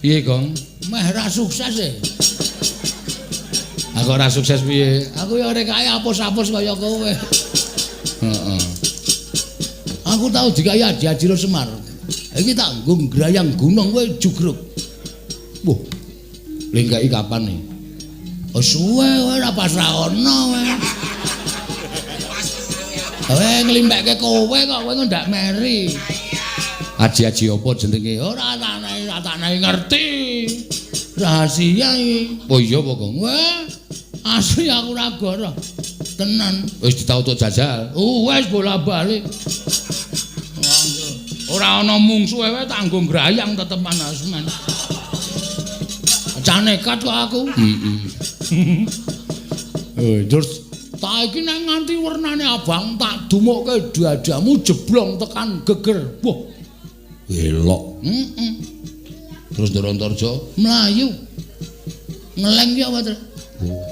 Piye, Gong? Meh ra sukses e. Aku ora sukses piye? Aku ya ora kaya apus-apus kaya kowe. Heeh. Aku tau dikaya Aji Ajira Semar. Iki tak nggo ngrayang gunung kowe jugruk. Wah. Lengkai kapan nih? Oh suwe kowe ora pas ra ono kowe. Kowe nglimpekke kowe kok kowe ndak meri. Aji-aji apa jenenge? Ora tak ngerti. Rahasia iki. Oh iya apa, Gong? Wah, asli aku ora goroh. Tenan. Wis ditautuk jajal. Oh, wis bola-bali. Ora ana mungsuhe wae tak nggo ngrayang tetepan asmen. Cah nekat kok aku. Heeh. Terus tak iki nek nganti wernane abang tak dumukke dadamu jeblong tekan geger. Wah. Elok. Heeh. Terus Ndara Antarja mlayu. Ngeleng ki apa, Tru? Oh.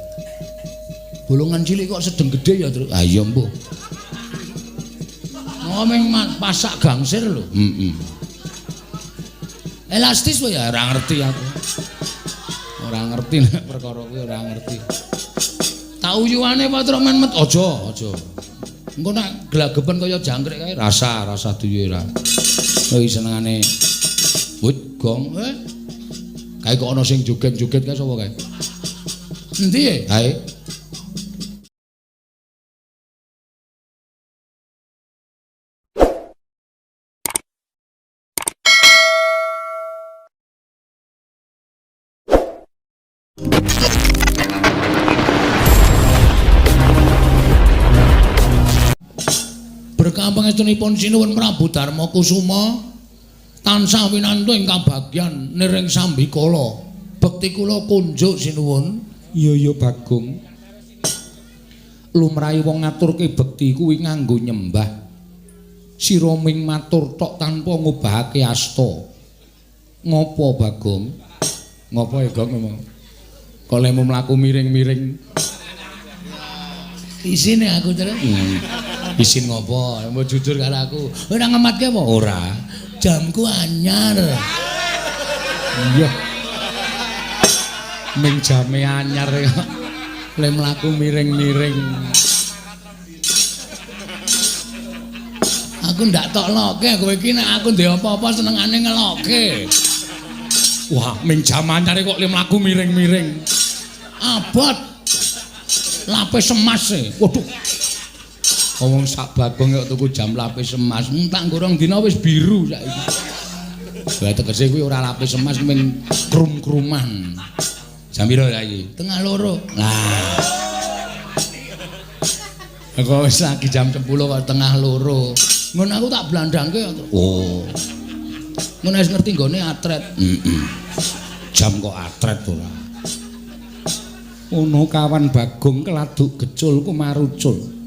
Bolongan cilik kok sedeng gedhe ya, Tru? Ah iya, mbuh. Ngomong pasak gangsir lho. Heeh. Elastis wae ya ora ngerti aku. Ora ngerti nek perkara kuwi ora ngerti. Tak uyuane apa Tru men met aja, aja. Engko nek glagepen kaya jangkrik kae rasa duwe ora. Kuwi senengane wut gong. Kae kok ana sing joget-joget kae sapa kae? Endi e? Kae. Berkah pangestunipun Sinuwun Prabu Darma Kusuma tansah winantu ing kabagyan niring sambikala. Bekti kula kunjuk sinuwun. Iya ya Bagong. Lumrahe wong ngaturke bekti kuwi nganggo nyembah. Sira ming matur tok tanpa ngobahake asta. Ngopo Bagong? Ngopo ya Gong ngomong? Kok lemu mlaku miring-miring. Isine aku terus. Isin ngopo? Mbok jujur karo aku. Ora ngematke apa? Ora. Jamku anyar. Iya. Ming jame anyar kok. Le mlaku miring-miring. Aku ndak tok loke kowe iki nek aku ndek apa-apa senengane ngeloke. Wah, ming jam anyar kok le mlaku miring-miring. Abot. Lapis emas e. Waduh. Wong sak Bagong kok tuku jam lapis emas, tak nggo rong dina wis biru saiki. Lah tegese kuwi ora lapis emas ming krum-kruman. Jam piro saiki? 1:30. Lah. Kok wis lagi jam 10 kok 1:30. Ngono aku tak blandangke. Oh. Ngono wis ngerti nggone atret. Heeh. Jam kok atret ora. Ono kawan Bagong keladuk gecul kumarucul.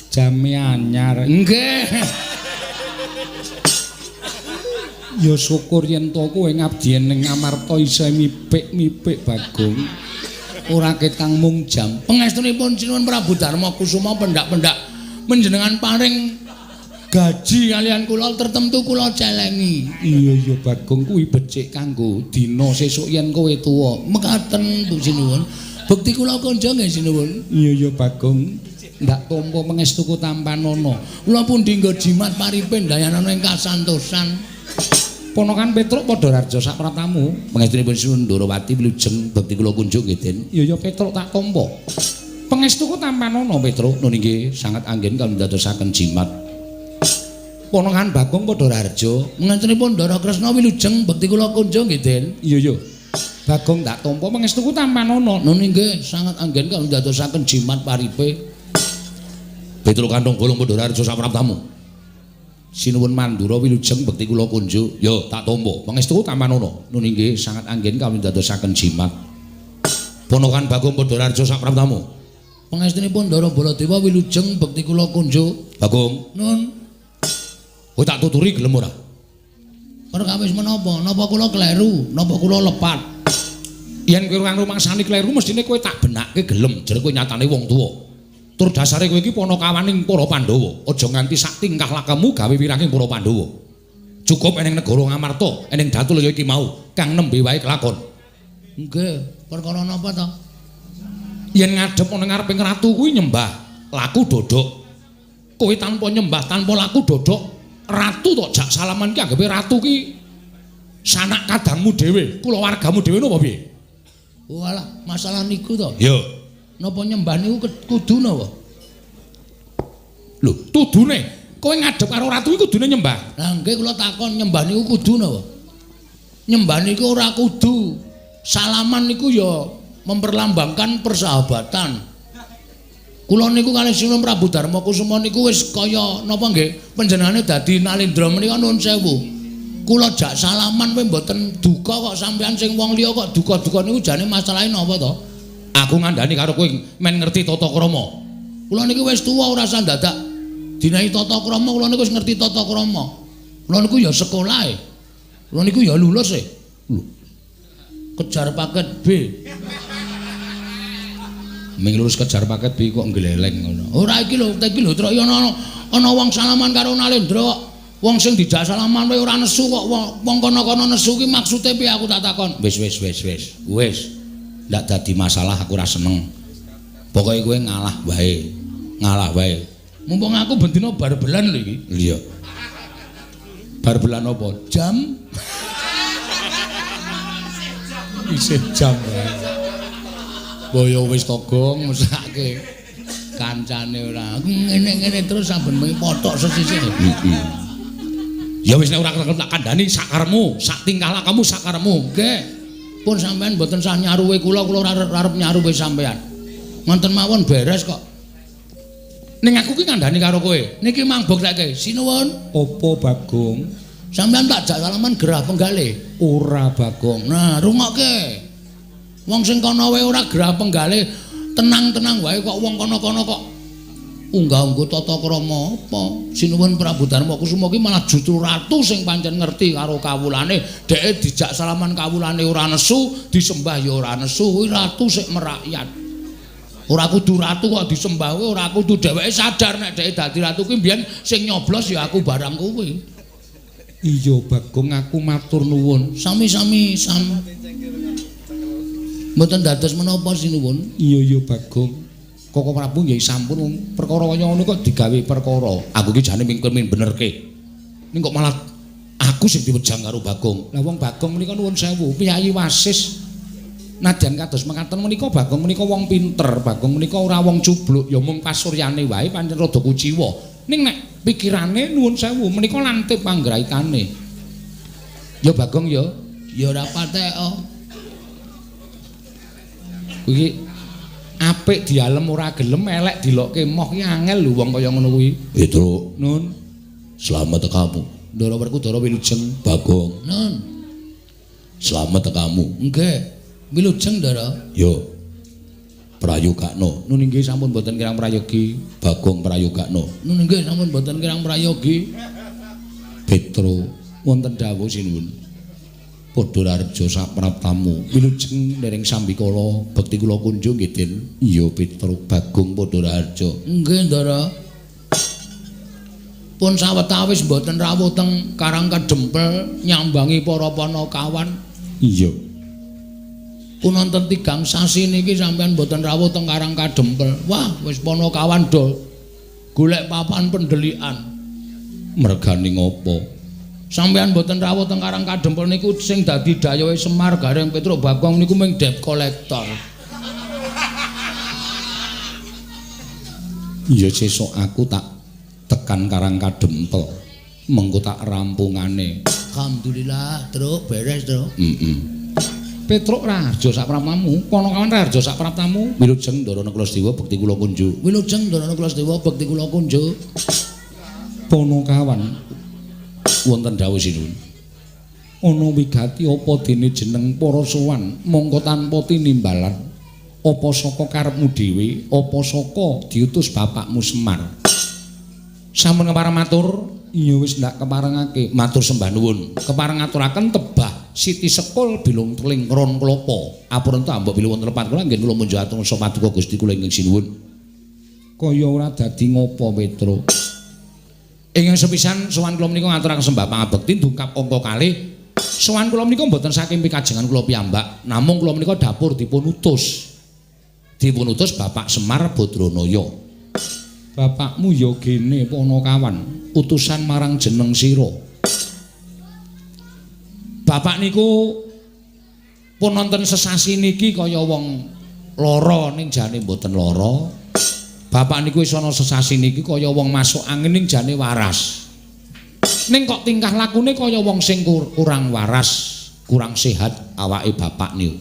Jame anyar. Nggih. Ya syukur yen to kowe ngabdi ning Amarta isih mipik-mipik Bagong. Ora ketang mung jam. Pangestunipun Sinuwun Prabu Darma Kusuma pendak-pendak panjenengan paring gaji kalian kula tertentu kula celengi. Iya iya Bagong kuwi becik kanggo dina sesuk yen kowe tuwa. Mekaten Bu Sinuwun. Bekti kula konjo nggih Sinuwun. Iya iya Bagong. Ndak tampa pangestuku tampanana. Kula pundi nggo jimat paripe ndayanana ing kasantosan. Ponokan Petruk padha raja sak pratamu. Pangestunipun Sinuwun Ndorowati wilujeng bekti kula kunjuk nggih Den. Iya ya Petruk tak tampa. Pangestuku tampanana Petruk. Nun inggih sangat anggen kami dadosaken jimat. Ponokan Bagong padha raja. Pangestunipun Ndara Kresna wilujeng bekti kula kunjuk nggih Den. Iya ya. Bagong tak tampa pangestuku tampanana. Nun inggih sangat anggen kami dadosaken jimat paripe. Petruk kantong golong padha raja sak pratamu. Sinuwun Mandura wilujeng bekti kula kunjuk. Ya tak tampa. Pangestuku tampanana. Nun inggih sangat anggen kami dadosaken jimat. Ponokan Bagong padha raja sak pratamu. Pangestunipun Ndara Baladewa wilujeng bekti kula kunjuk. Bagong. Nun. Kowe tak tuturi gelem ora? Perkawis menapa? Napa kula kleru? Napa kula lepat? Yen kowe ora rumangsani kleru mestine kowe tak benake gelem. Jare kowe nyatane wong tuwa. Tur dasare kowe iki panakawaning para Pandhawa. Aja nganti sak tingkah lakemu gawe wiranging para Pandhawa. Cukup eneng negara Ngamarta, eneng Datulaya iki mau kang nembe wae kelakon. Nggih, perkara napa to? Yen ngadhep ana ngareping ratu kuwi nyembah, laku dodok. Kowe tanpa nyembah, tanpa laku dodok, ratu tok jak salaman ki anggepe ratu ki sanak kadangmu dhewe, kulawargamu dhewe napa piye? Walah, masalah niku to. Ya. Napa nyembah niku kudu napa? Lho, tudune kowe ngadhep karo ratu iki kudune nyembah. Lah nggih kula takon nyembah niku kudu napa? Nyembah niku ora kudu. Salaman niku ya memperlambangkan persahabatan. Kula niku kalih Sinuwun Prabu Darma Kusuma niku wis kaya napa nggih panjenengane dadi Nalendra menika nuwun sewu. Kula jak salaman kowe mboten duka kok sampean sing wong liya kok duka-duka niku jane masalahe napa to? Aku ngandani karo kowe men ngerti tata krama. Kula niku wis tuwa ora usah dadak dinahi tata krama, kula niku wis ngerti tata krama. Kula niku ya sekolah e. Kula niku ya lulus e. Lho. Kejar paket B. Ming lulus kejar paket B kok ngleleng ngono. Ora iki lho, iki lho truk ana wong salaman karo Nalendra kok. Wong sing dijak salaman wae ora nesu kok wong kono-kono nesu ki maksude piye aku tak takon. Wis wis wis wis. Wis. Ndak dadi masalah aku ora seneng. Pokoke kowe ngalah wae. Ngalah wae. Mumpung aku bendina barbelan lho iki. Iya. Barbelan apa? Jam. Isih jam wae. Boyo wis togong mesake kancane ora. Ngene-ngene terus saben bengi pothok sesisih. Heeh. Ya wis nek ora tak kandhani sakaremu, sak tingkah lakamu sakaremu. Nggih. Pun sampean mboten sah nyaruwe kula, kula ora arep nyaruwe sampean. Ngoten mawon beres kok. Ning aku ki ngandani karo kowe. Niki mang buktekke. Sinuwun. Apa Bagong? Sampean tak jak salaman gerah penggalih. Ora Bagong. Nah, rungokke. Wong sing kono wae ora gerah penggalih, tenang-tenang wae kok wong kono-kono kok unggah-ungguh tata krama apa? Sinuwun Prabu Darma Kusuma ki malah justru ratu sing pancen ngerti karo kawulane, dheke dijak salaman kawulane ora nesu, disembah ya ora nesu, kuwi ratu sik merakyat. Ora kudu ratu kok disembah kuwi, ora kudu dheweke sadar nek dheke dadi ratu kuwi mbiyen sing nyoblos ya aku barang kuwi. Iya Bagong, aku matur nuwun. Sami-sami sam. Mboten dados menapa sinuwun? Iya iya Bagong. Koko Prabu nggih sampun perkara kaya ngono kok digawe perkara. Aku iki jane mingkir min benerke. Ning kok malah aku sing diwejang karo Bagong. Lah wong Bagong menika nuwun sewu, piyayi wasis. Nadyan kados mekaten menika Bagong menika wong pinter, Bagong menika ora wong cubluk, ya mung pasuryane wae pancen rada kuciwa. Ning nek pikirane nuwun sewu menika lantip panggraitane. Ya Bagong ya, ya ora patek. Kuwi apik dialem ora gelem, elek dilokke moh ki angel lho wong kaya ngono kuwi. Petruk, nun. Slamet kamu. Ndara Werkudara wilujeng. Bagong. Nun. Slamet kamu. Nggih. Wilujeng Ndara. Yo. Prayogakno. Nun inggih sampun boten kirang prayogi. Bagong prayogakno. Nun inggih sampun boten kirang prayogi. Petruk wonten dawuh sinuwun. Padha rareja sapraptamu. Wilujeng ndereng sambikala bekti kula kunjung nggih Den. Iya Petruk Bagong padha raharja. Nggih Ndara. Pun sawetawis mboten rawuh teng Karang Kadempel nyambangi para panakawan. Iya. Pun wonten 3 sasi niki sampean mboten rawuh teng Karang Kadempel. Wah, wis panakawan do golek papan pendelikan. Mergane ngopo? Sampeyan mboten rawuh teng Karang Kadempel niku sing dadi dayohe Semar Gareng Petruk Bagong niku mung debt collector. Ya sesuk aku tak tekan Karang Kadempel. Mengko tak rampungane. Alhamdulillah, Truk, beres, Truk. Heeh. Petruk Raharja sapraptamu, Panakawan Raharja sapraptamu. Wilujeng Ndara Kulasedewa bekti kula kunjuk. Wilujeng Ndara Kulasedewa bekti kula kunjuk. Panakawan wonten dawuh sinuwun. Ana wigati apa dene jeneng para sowan mongko tanpa tinimbalan. Apa saka karepmu dhewe, apa saka diutus bapakmu Semar. Sampun kepareng matur, iya wis ndak keparengake, matur sembah nuwun. Kepareng ngaturaken tebah Siti Sekul bilung teling ron klopo. Apurenta mbok bilih wonten lepat kula nggih kula munjuk atur paduka Gusti kula ingkang sinuwun. Kaya ora dadi ngopo Petruk. Ingkang sepisan sowan kula menika ngaturaken sembah pangabekti dungkap angka kalih. Sowan kula menika mboten saking pikajengan kula piyambak, namung kula menika dapur dipun utus. Dipun utus Bapak Semar Badranaya. Bapakmu ya gene Panakawan, utusan marang jeneng sira. Bapak niku pun nonton sesasi niki kaya wong lara ning jane mboten lara. Bapak niku wis ana sesasi niki kaya wong masuk angin ning jane waras. Ning kok tingkah lakune kaya wong sing kurang waras, kurang sehat awake bapak niku.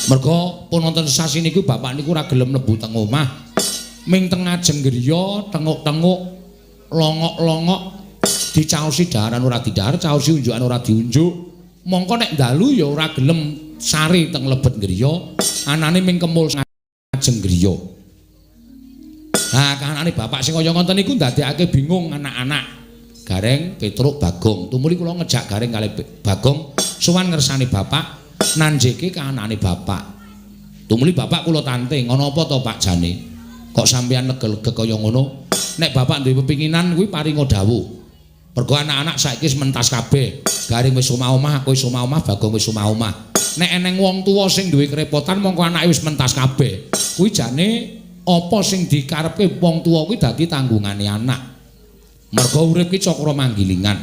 Merga pun nonton sesasi niku bapak niku ora gelem mlebu teng omah. Ming teng ngajeng griya tenguk-tenguk, longok-longok, dicaosi daharan ora didahar, caosi unjukan ora diunjuk. Mongko nek dalu ya ora gelem sare teng lebet griya, anane ming kemul ngajeng griya. Nah, kahanane bapak sing kaya ngoten niku ndadekake bingung anak-anak. Gareng, Petruk, Bagong. Tumuli kula ngejak Gareng kalih Bagong sowan ngersane bapak, nanjeke kahanane bapak. Tumuli bapak kula tanting, ana apa to Pak jane? Kok sampeyan lega-lega kaya ngono? Nek bapak duwe pepinginan kuwi paringa dawuh. Mergo anak-anak saiki wis mentas kabeh. Gareng wis omah-omah, aku wis omah-omah, Bagong wis omah-omah. Nek eneng wong tuwa sing duwe kerepotan mongko anake wis mentas kabeh. Kuwi jane apa sing dikarepke wong tuwa kuwi dadi tanggungane anak. Mergo urip ki cakra manggilingan.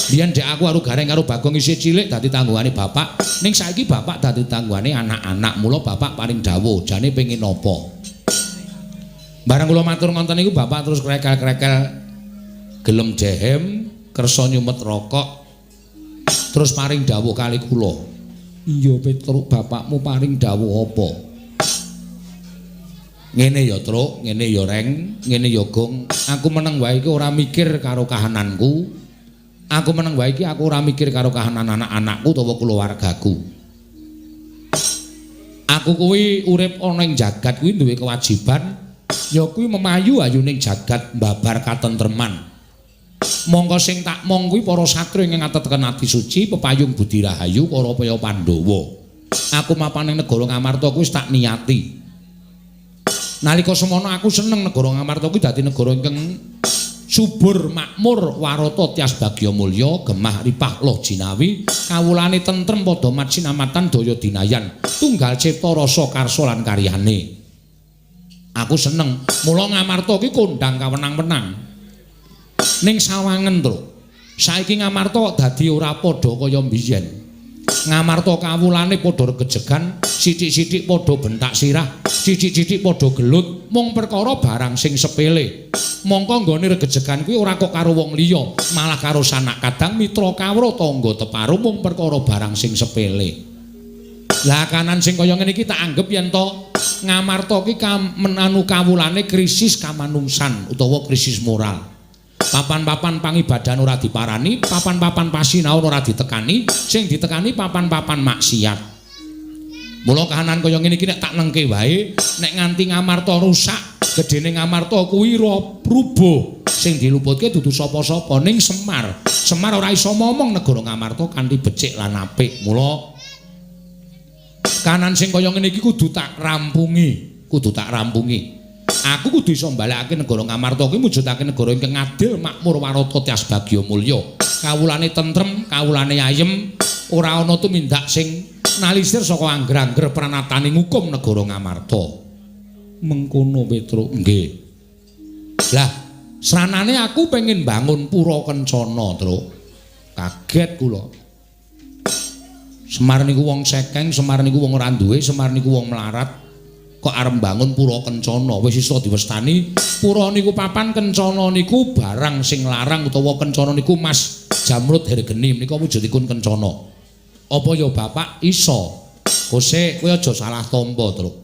Biyen dek aku karo Gareng karo Bagong isih cilik dadi tanggungane bapak, ning saiki bapak dadi tanggungane anak-anak. Mula bapak paring dawuh, jane pengin apa? Bareng kula matur ngoten niku bapak terus krekel-krekel gelem jehem, kersa nyumet rokok, terus paring dawuh kali kula. Iya Petruk, bapakmu paring dawuh apa? Ngene ya Truk, ngene ya Reng, ngene ya Gong. Aku meneng wae iki ora mikir karo kahananku. Aku meneng wae iki aku ora mikir karo kahanan anak-anakku utawa keluargaku. Aku kuwi urip ana ing jagat kuwi duwe kewajiban ya kuwi memayu ayuning jagat mbabar katentreman. Mongko sing tak mong kuwi para satria ingkang ateteken ati suci pepayung budi rahayu para paya Pandhawa. Aku mapan ing negara Ngamarta kuwi wis tak niati. Nalika semono aku seneng negara Ngamarta kuwi dadi negara ingkang subur makmur warata tias bagya mulya gemah ripah loh jinawi kawulane tentrem padha mat sinamatan daya dinayan tunggal cipta rasa karsa lan karyane. Aku seneng mula Ngamarta ki kondang kawenang-wenang. Ning sawangen, Truk. Saiki Ngamarta kok dadi ora padha kaya mbiyen. Ngamarta kawulane padha regejegan, sithik-sithik padha bentak sirah, sithik-sithik padha gelut mung perkara barang sing sepele. Mongko nggone regejegan kuwi ora kok karo wong liya, malah karo sanak kadang mitra kawruh tangga teparo mung perkara barang sing sepele. Lah kanan sing kaya ngene iki tak anggep yen to Ngamarta ki menanu kawulane krisis kamanungsan utawa krisis moral. Papan-papan pangibadahan ora diparani, papan-papan pasinaon ora ditekani, sing ditekani papan-papan maksiat. Mula kahanan kaya ngene iki nek tak nengke wae, nek nganti Ngamarta rusak, gedene Ngamarta kuwi rubuh. Sing diluputke dudu sapa-sapa ning Semar. Semar ora iso momong negara Ngamarta kanthi becik lan apik. Mula kahanan sing kaya ngene iki kudu tak rampungi, kudu tak rampungi. Aku kudu iso mbalekake negara Ngamarta kuwi mujudake negara ingkang adil, makmur, warata, tias bagya mulya. Kawulane tentrem, kawulane ayem, ora ana tumindak sing nalisir saka angger-angger pranatane ngukum negara Ngamarta. Mengkono Petruk, nggih. Lah, sranane aku pengen bangun pura kencana, Truk. Kaget kula. Semar niku wong sekeng, Semar niku wong ora duwe, Semar niku wong melarat. Kok arep bangun pura kencana, wis iso diwestani pura niku papan kencana niku barang sing larang utawa kencana niku mas jamrud hergeni menika wujudipun kencana. Apa ya bapak iso? Kose kowe aja salah tampa, Truk.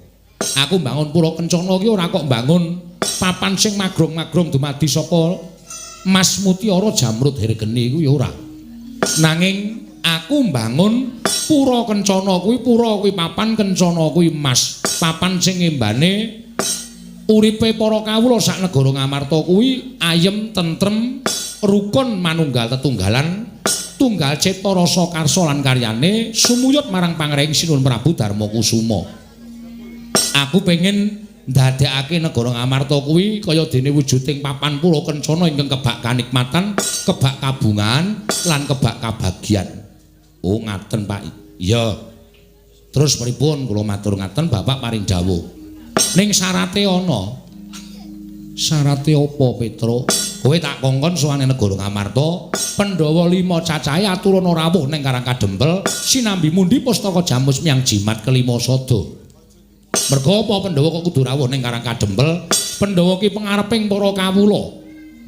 Aku bangun pura kencana ki ora kok bangun papan sing magrong-magrong dumadi saka mas mutiara jamrud hergeni kuwi ora. Nanging aku mbangun pura kencana kuwi, pura kuwi papan, kencana kuwi mas. Papan sing ngembane uripe para kawula sak negara Ngamarta kuwi ayem, tentrem, rukun manunggal tetunggalan, tunggal cipta rasa karsa lan karyane sumuyut marang pangreing Sinuhun Prabu Darma Kusuma. Aku pengen Ndadekake negara Ngamarta kuwi kaya dene wujuding papan pura kencana ingkang kebak kanikmatan, kebak kabungan lan kebak kabagyan. Oh ngaten Pak. Iya. Terus pripun kula matur ngaten Bapak paring dawuh. Ning syarate ana. Syarate apa Petruk? Kowe tak kongkon sowan negara Ngamarta, Pandhawa 5 cacahe aturana rawuh ning Karang Kadempel sinambi mundi pustaka jamus miyang jimat kelima sada. Merga apa Pandhawa kok kudu rawuh ning Karang Kadempel? Pandhawa ki pengareping para kawula.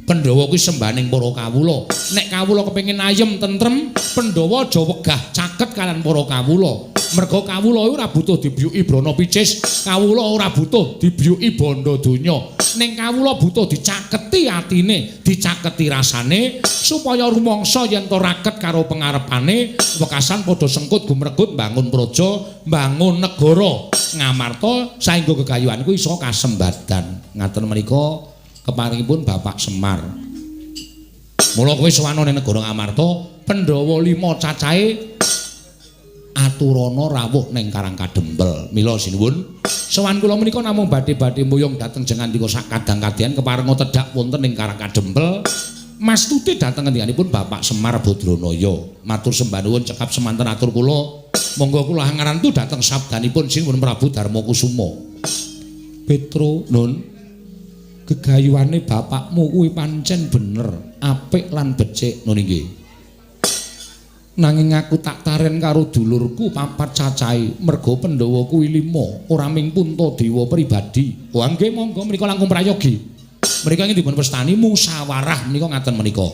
Pandhawa kuwi sembahaning para kawula. Nek kawula kepengin ayem tentrem, Pandhawa aja wegah caket kalian para kawula. Merga kawula ora butuh dibiyuki brana picis, kawula ora butuh dibiyuki bondo donya. Ning kawula butuh dicaketi atine, dicaketi rasane supaya rumangsa yen to raket karo pengarepane, wekasan padha sengkut gumregut mbangun praja, mbangun negara Ngamarta saengga gegayuhan kuwi iso kasembadan. Ngaten menika keparingipun Bapak Semar. Mula kowe sowan ning negara Ngamarta, Pandhawa 5 cacahe aturana rawuh ning Karang Kadempel. Mila sinuwun, sowan kula menika namung badhe-badhe mboyong dhateng jengandika sak kadang-kadyan keparenga tedhak wonten ing Karang Kadempel. Mastuti dhateng ngendikanipun Bapak Semar Badranaya. Matur sembah nuwun cekap semanten atur kula. Monggo kula hangarantu dhateng sabdanipun Sinuwun Prabu Darma Kusuma. Petro, Nun, gegayuhane bapakmu kuwi pancen bener, apik lan becik. Nun inggih. Nanging aku tak taren karo dulurku papat cacahe, merga Pandhawa kuwi 5, ora ming Puntadewa pribadi. Wah nggih monggo menika langkung prayogi. Menika ingkang dipun wastani musyawarah menika ngaten menika.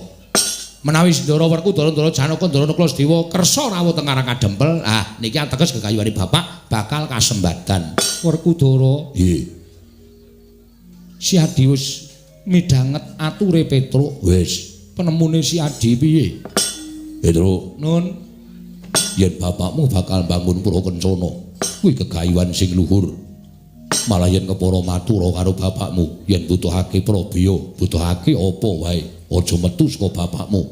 Menawi Ndara Werkudara, Ndara Janaka, Ndara Nakula Sadewa kersa rawuh teng Karang Kadempel, ah niki ateges gegayuhane bapak bakal kasembadan. Werkudara, nggih. Si Adi wis midhanget ature Petruk. Wis, penemune si Adi piye? Petruk, Nun, yen bapakmu bakal bangun pura kencana, kuwi gegayuhan sing luhur. Malah yen kepara matura karo bapakmu, yen butuhake prabeya, butuhake apa wae, aja metu saka bapakmu.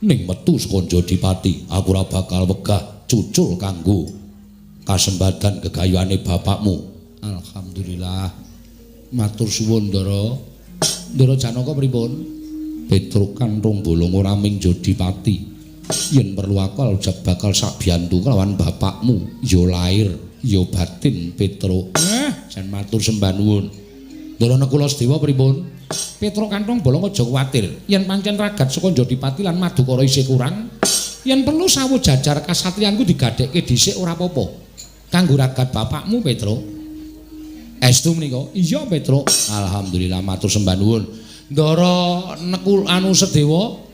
Ning metu saka Jodipati, aku ora bakal wegah cucul kanggo kasembadan gegayuhane bapakmu. Alhamdulillah. Matur suwun, Ndara. Ndara Janaka pripun? Petruk kanthong bolong ora ming Jodipati. Yen perlu aku bakal sabiyantu kelawan bapakmu, ya lair, ya batin Petruk. Jan matur sembah nuwun. Ndara Nakula Sadewa pripun? Petruk kanthong bolong aja kuwatir. Yen pancen ragat saka Jodipati lan Madukara isih kurang, yen perlu sawu jajar kasatriyanku digadhekke dhisik ora apa-apa. Kanggo ragat bapakmu, Petruk. Estu menika? Iya, Petruk. Alhamdulillah matur sembah nuwun. Ndara Nekul anu Sadewa,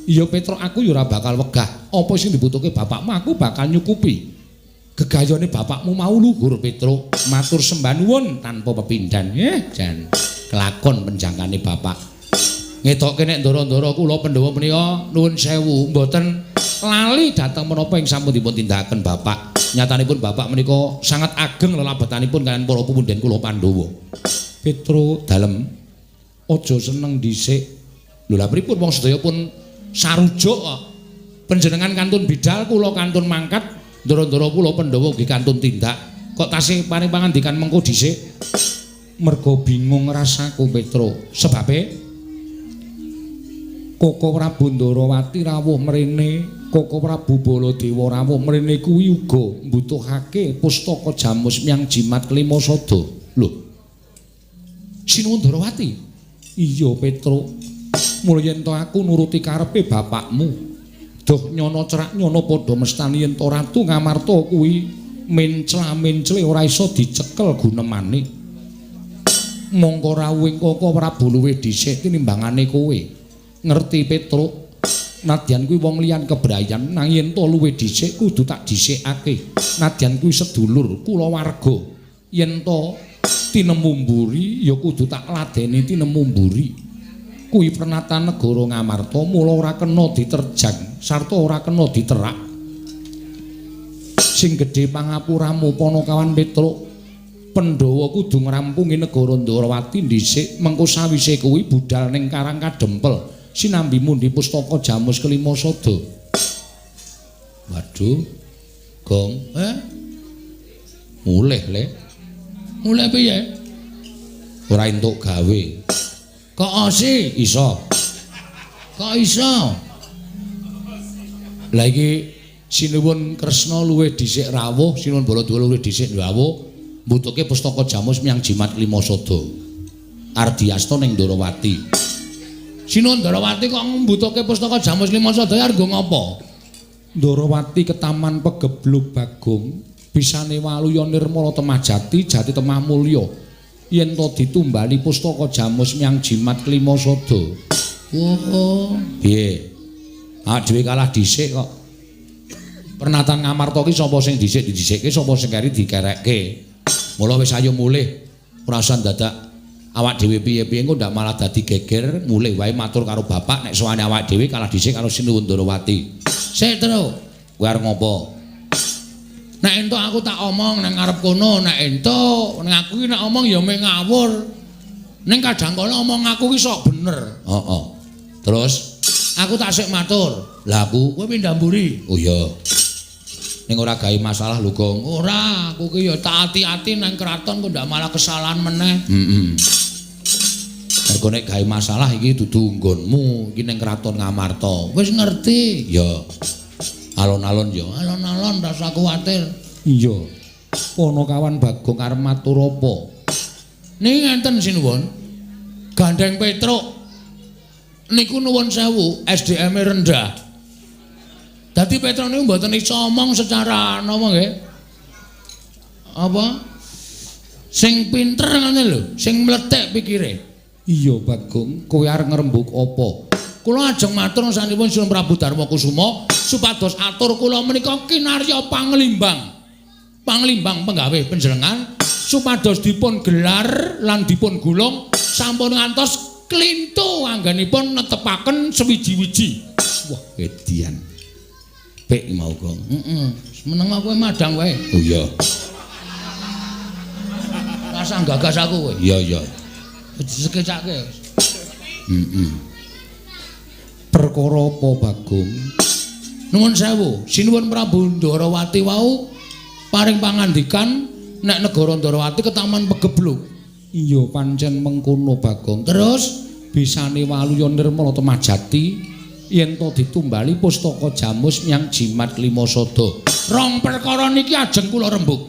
iya Petruk aku ya ora bakal wegah. Apa sing dibutuhke bapakmu aku bakal nyukupi. Gegayone bapakmu mau luhur Petruk. Matur sembah nuwun tanpa pepindhan. Jan kelakon penjangkane bapak. Ngetokke nek ndara-ndara kula Pandhawa menika nuwun sewu mboten lali dhateng menapa ing sampun dipun tindakaken bapak. Nyatanipun bapak menika sangat ageng lelabetanipun kaliyan para pepundhen kula Pandhawa. Petruk dalem aja seneng dhisik. Lho lha pripun wong sedaya pun sarujuk kok. Panjenengan kantun bidal, kula kantun mangkat, ndara-ndara kula Pandhawa ugi kantun tindak. Kok tasih paring pangandikan mengko dhisik? Merga bingung rasaku Petruk. Sebabe Koko Prabu Ndarawati rawuh mrene, Koko Prabu Baladewa rawuh mrene kuwi uga mbutuhake pustaka jamus miyang jimat kelima sada. Lho. Sinuwun Ndarawati? Iya Petruk. Mula yen to aku nuruti karepe bapakmu. Duh nyono cerak nyono padha mestani yen to Ratu Ngamarta kuwi mencla-mencle ora iso dicekel gunemane. Mongko rawuhing Koko Prabu luwih dhisik tinimbangane kowe. Ngerti Petruk, nadyan kuwi wong liyan kebrayan nang yen to luwih dhisik kudu tak dhisikake. Nadyan kuwi sedulur kulawarga. Yen to tinemu mburi ya kudu tak ladeni tinemu mburi. Kuwi pernatan negara Ngamarta mula ora kena diterjang sarta ora kena diterak. Sing gedhe pangapuramu Panakawan Petruk, Pandhawa kudu ngrampungi negara Ndarawati dhisik, mengko sawise kuwi budal ning Karang Kadempel sinambi mundi pustaka jamus kelima sada. Waduh, Gong, mulih le. Mulih piye? Ora entuk gawe. Kok osi iso? Kok iso? Lah iki Sinuwun Kresna luwih dhisik rawuh, Sinuwun Baladewa luwih dhisik rawuh, mbutuhke pustaka jamus miyang jimat lima sada. Ardiasta ning Ndorowati. Sinuwun Ndorowati kok mbutuhke pustaka jamus lima sada arep nggo ngapa? Ndorowati ketaman pegeblug Bagong, bisane waluya nirmala temah jati, jati temah mulya. Yen to ditumbali pustaka jamus miyang jimat klima sada. Oh, piye? Awak dhewe kalah dhisik kok. Pernatan Ngamarta ki sapa sing dhisik didhisikke, sapa sing keri dikerekke. Mula wis ayo mulih, ora usah dadak awak dhewe piye-piye engko ndak malah dadi geger, mulih wae matur karo bapak nek sowane awak dhewe kalah dhisik karo Sinuwun Ndorowati. Sik, Tru. Kowe arep ngopo? Nek entuk aku tak omong nang ngarep kono, nek entuk ning aku ki nek omong ya mung ngawur. Ning kadang kala omong aku ki sok bener. Heeh. Terus aku tak sik matur. Lah aku kowe pindah mburi. Oh iya. Ning ora gawe masalah lho, Gong. Ora, aku ki ya tak ati-ati nang kraton kok ndak malah kesalahan meneh. Heeh. Mergo nek gawe masalah iki dudu nggonmu, iki ning kraton Ngamarta. Wis ngerti? Ya. Alon-alon ya, alon-alon rasa kuwatir. Iya. Ponokawan Bagong arep matur apa? Niki ngenten sinuwun. Gandeng Petruk niku nuwun sewu, SDM-e rendah. Dadi Petruk niku mboten iso omong secara napa nggih? Apa? Sing pinter ngene lho, sing mlethek pikire. Iya Bagong, kowe arep ngrembug apa? Kula ajeng matur sanipun Sinuwun Prabu Darma Kusuma supados atur kula menika kinarya panglimbang. Panglimbang penggawe panjenengan supados dipun gelar lan dipun gulung sampun ngantos klintu anggenipun netepaken sewiji-wiji. Wah, edian. Pek mau, Gong. Heeh. Meneng kowe madang wae. Oh iya. Rasah gagas aku kowe. Iya, iya. Disekecake. Heeh. Perkara apa, Bagong? Nuwun sewu, Sinuwun Prabu Ndorowati wau paring pangandikan nek negara Ndorowati ketaman pegeblug. Iya, pancen mengkono, Bagong. Terus bisane waluya nirmala temah jati yen to ditumbali pustaka jamus miyang jimat lima sada. Rong perkara niki ajeng kula rembug.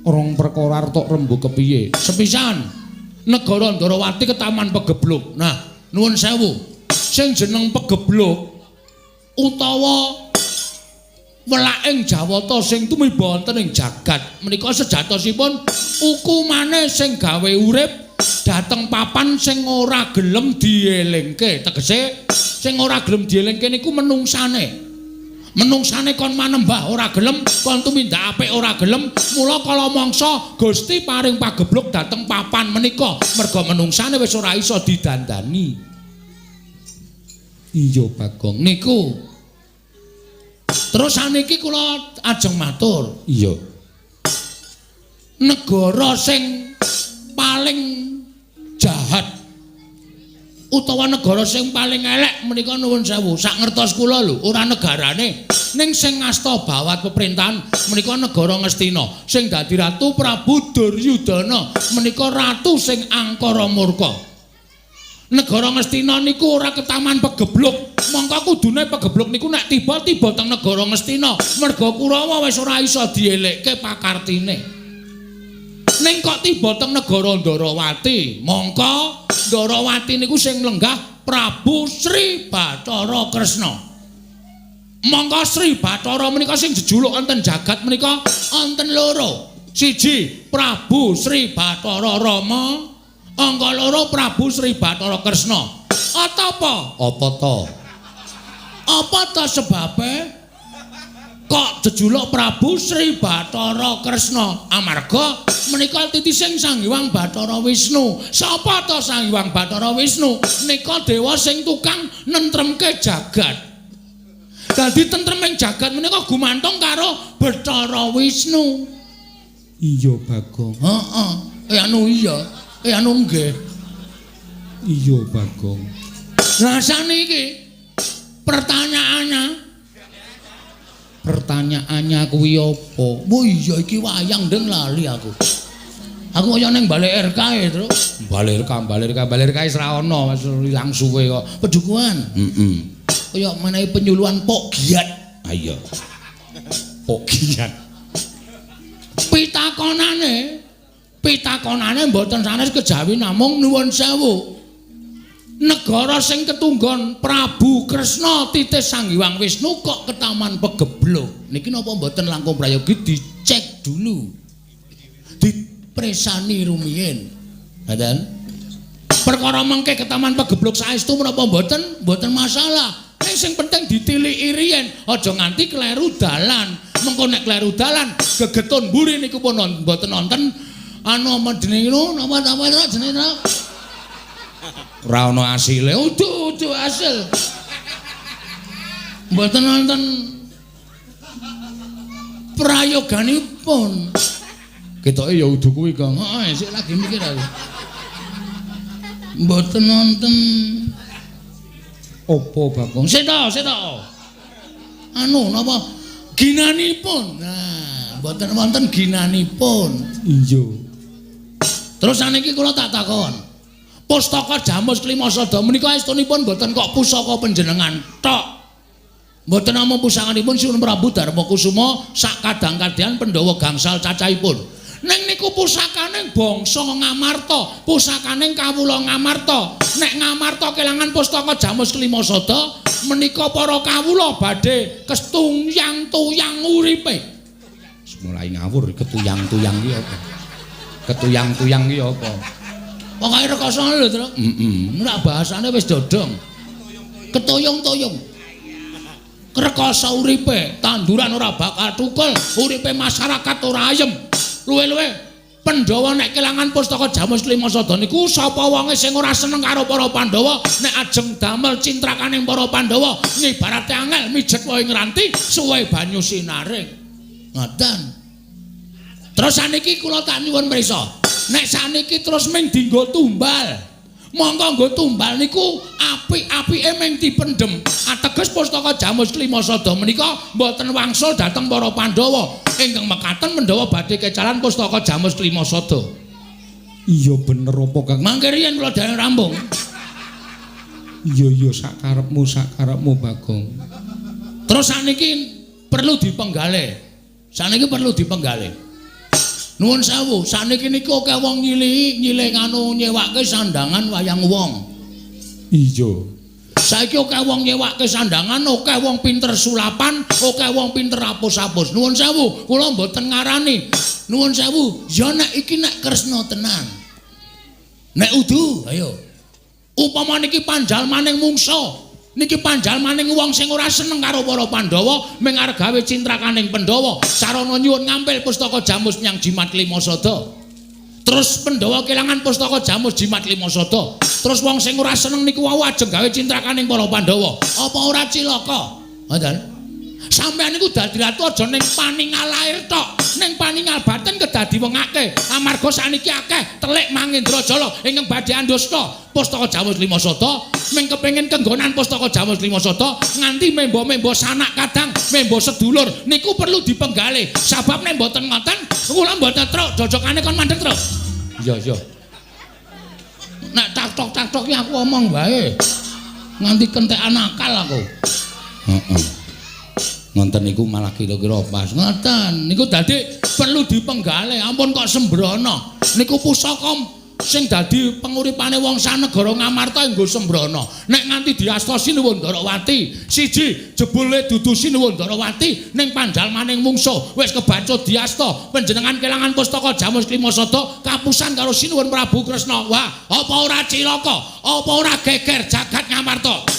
Rong perkara arep tok rembug kepiye? Sepisan, negara Ndorowati ketaman pegeblug. Nah, nuwun sewu. Sing jeneng pegeblug utawa welaking Jawata sing tumiba wonten ing jagat menika sejatosipun hukumane sing gawe urip dhateng papan sing ora gelem dielingke. Tegese sing ora gelem dielingke niku menungsane. Menungsane kon manembah ora gelem, kon tumindak apik ora gelem, mula kala mangsa Gusti paring pageblug dhateng papan menika merga menungsane wis ora iso didandani. Iya Bagong niku. Terus saniki kula ajeng matur. Iya. Negara sing paling jahat utawa negara sing paling elek menika nuwun sewu, sak ngertos kula lho, ora negarane, ning sing ngasta bawat pemerintahan menika negara Ngastina, sing dadi ratu Prabu Duryudana menika ratu sing angkara murka. Negara Ngastina niku ora ketaman pegeblug, mongko kudune pegeblug niku nek tiba-tiba teng negara Ngastina, merga Kurawa wis ora iso dielekke pakartine. Ning kok tiba teng negara Ndorowati, mongko Ndorowati niku sing lenggah Prabu Sri Bathara Kresna. Mongko Sri Bathara menika sing jejuluk wonten jagat menika wonten loro. Siji Prabu Sri Bathara Rama, angka loro Prabu Sri Bathara Kresna. Apa? Apa to? Apa to sebabe kok jejuluk Prabu Sri Bathara Kresna? Amarga menika titising Sang Hyang Bathara Wisnu. Sapa to Sang Hyang Bathara Wisnu? Nika dewa sing tukang nentremke jagat. Dadi tentreming jagat menika gumantung karo Bathara Wisnu. Iya Bagong. Heeh. Anu iya. Anu nggih. Iya Bagong. Lah saniki pertanyaannya kuwi apa? Oh iya iki wayang ndeng lali aku. Aku kaya ning Balai RK e, Truk. Balai RK, Balai RK, Balai RK wis ra ono, wis ilang suwe kok. Pedukuhan. Heeh. Kaya menehi penyuluhan Pok Giat. Ha iya. Pok Giat. Pitakonane, pitakonane mboten sanes kejawi namung nuwun sewu. Negara sing ketunggon Prabu Kresna titis Sang Hyang Wisnu kok ketaman pegebluk. Niki napa mboten langkung prayogi dicek dulu. Dipresani rumiyin. Ngoten. Perkara mengke ketaman pegebluk saestu menapa mboten? Mboten masalah. Ning sing penting ditiliki riyen, aja nganti kleru dalan. Mengko nek kleru dalan, gegetun mburi niku pun mboten nonton anu apa jenenge napa napa jenenge ora ana asile. Udu-udu asil. Mboten nonton prayoganipun. Ketoke ya udu kuwi, Kang. Heeh, sik lagi mikir aku. Mboten nonton opo, Bagong? Sik to, sik to. Anu napa ginanipun. Nah, mboten wonten ginanipun. Iya. Terus saniki kula tak takon. Pustaka Jamus Klimasada menika estunipun mboten kok pusaka panjenengan tok. Mboten namung pusakanipun Sinuwun Prabu Darmakusuma sak kadang-kadang Pandhawa gangsal cacahipun. Ning niku pusakaning bangsa Ngamarta, pusakaning kawula Ngamarta. Nek Ngamarta kelangan pustaka Jamus Klimasada menika para kawula badhe kestuyang-tuyang uripe. Mulai ngawur ketuyang-tuyang ki apa? Ketuyang-tuyang ki apa? Pokoke rekoso lho, Truk. Heeh. Nek bahasane wis dodong. Ketuyung-tuyung. Rekoso uripe, tanduran ora bakal tukul, uripe masyarakat ora ayem. Luwe-luwe Pandhawa nek kelangan pustaka Jamus Klimasada niku sapa wonge sing ora seneng karo para Pandhawa nek ajeng damel cintrakaning para Pandhawa ngibarate angel mijet wae ngranti suwe banyu sinaring. Ngoten. Terus saniki kula tak nyuwun mrisa. Nek saniki terus ming dienggo tumbal. Monggo nggo tumbal niku apik-apike ming dipendhem. Ateges pustaka Jamus Klimasada menika mboten wangsul dhateng para Pandhawa. Ingkang mekaten Pandhawa badhe kecalan pustaka Jamus Klimasada. Iya bener apa, Kang? Mangke riyen kula dereng rampung. Iya iya sakarepmu sakarepmu Bagong. Terus saniki perlu dipenggalih. Saniki perlu dipenggalih. Nuwun sewu, saniki niku akeh wong nyilihi, nyilih nganu nyewake sandangan wayang wong. Iya. Saiki akeh wong nyewake sandangan, akeh wong pinter sulapan, akeh wong pinter apus-apus. Nuwun sewu, kula mboten ngarani. Nuwun sewu, ya nek iki nek Kresna tenan. Nek udu, ayo. Upama niki panjalmaning mungsa, niki panjalmaning wong sing ora seneng karo para Pandhawa, ming arep gawe cintrakaning Pandhawa, sarana nyuwun ngampil pustaka Jamus nyang Jimat Klimasada. Terus Pandhawa kelangan pustaka Jamus Jimat Klimasada. Terus wong sing ora seneng niku wau ajeng gawe cintrakaning para Pandhawa. Apa ora cilaka? Ngoten. Sampeyan niku dadi ratu aja ning paningal lair tok, ning paningal batin kedah diwengake. Amarga saniki akeh telik Mangendrajala ingkang badhe andusta pustaka Jamus Klimasada, ming kepengin kenggonan pustaka Jamus Klimasada nganti membo-membo sanak kadang, membo sedulur niku perlu dipenggalih. Sabab nek mboten ngoten, kula mboten truk jojokane kon mandeg truk. Iya iya. Nek tak-tok-tak-tok iki aku omong wae. Nganti kentekan akal aku. Heeh. Ngonten niku malah kira-kira pas. Ngoten niku dadi perlu dipenggalih. Ampun kok sembrono. Niku pusaka sing dadi penguripane wong sanegara Ngamarta nggo sembrono. Nek nganti diasta Sinuwun Darawati, siji jebule dudu Sinuwun Darawati ning panjalmaning mungsuh wis kebacut diasta panjenengan kelangan pustaka Jamus Klimasada kapusan karo Sinuwun Prabu Kresna. Wah, apa ora cilaka? Apa ora geger jagat Ngamarta?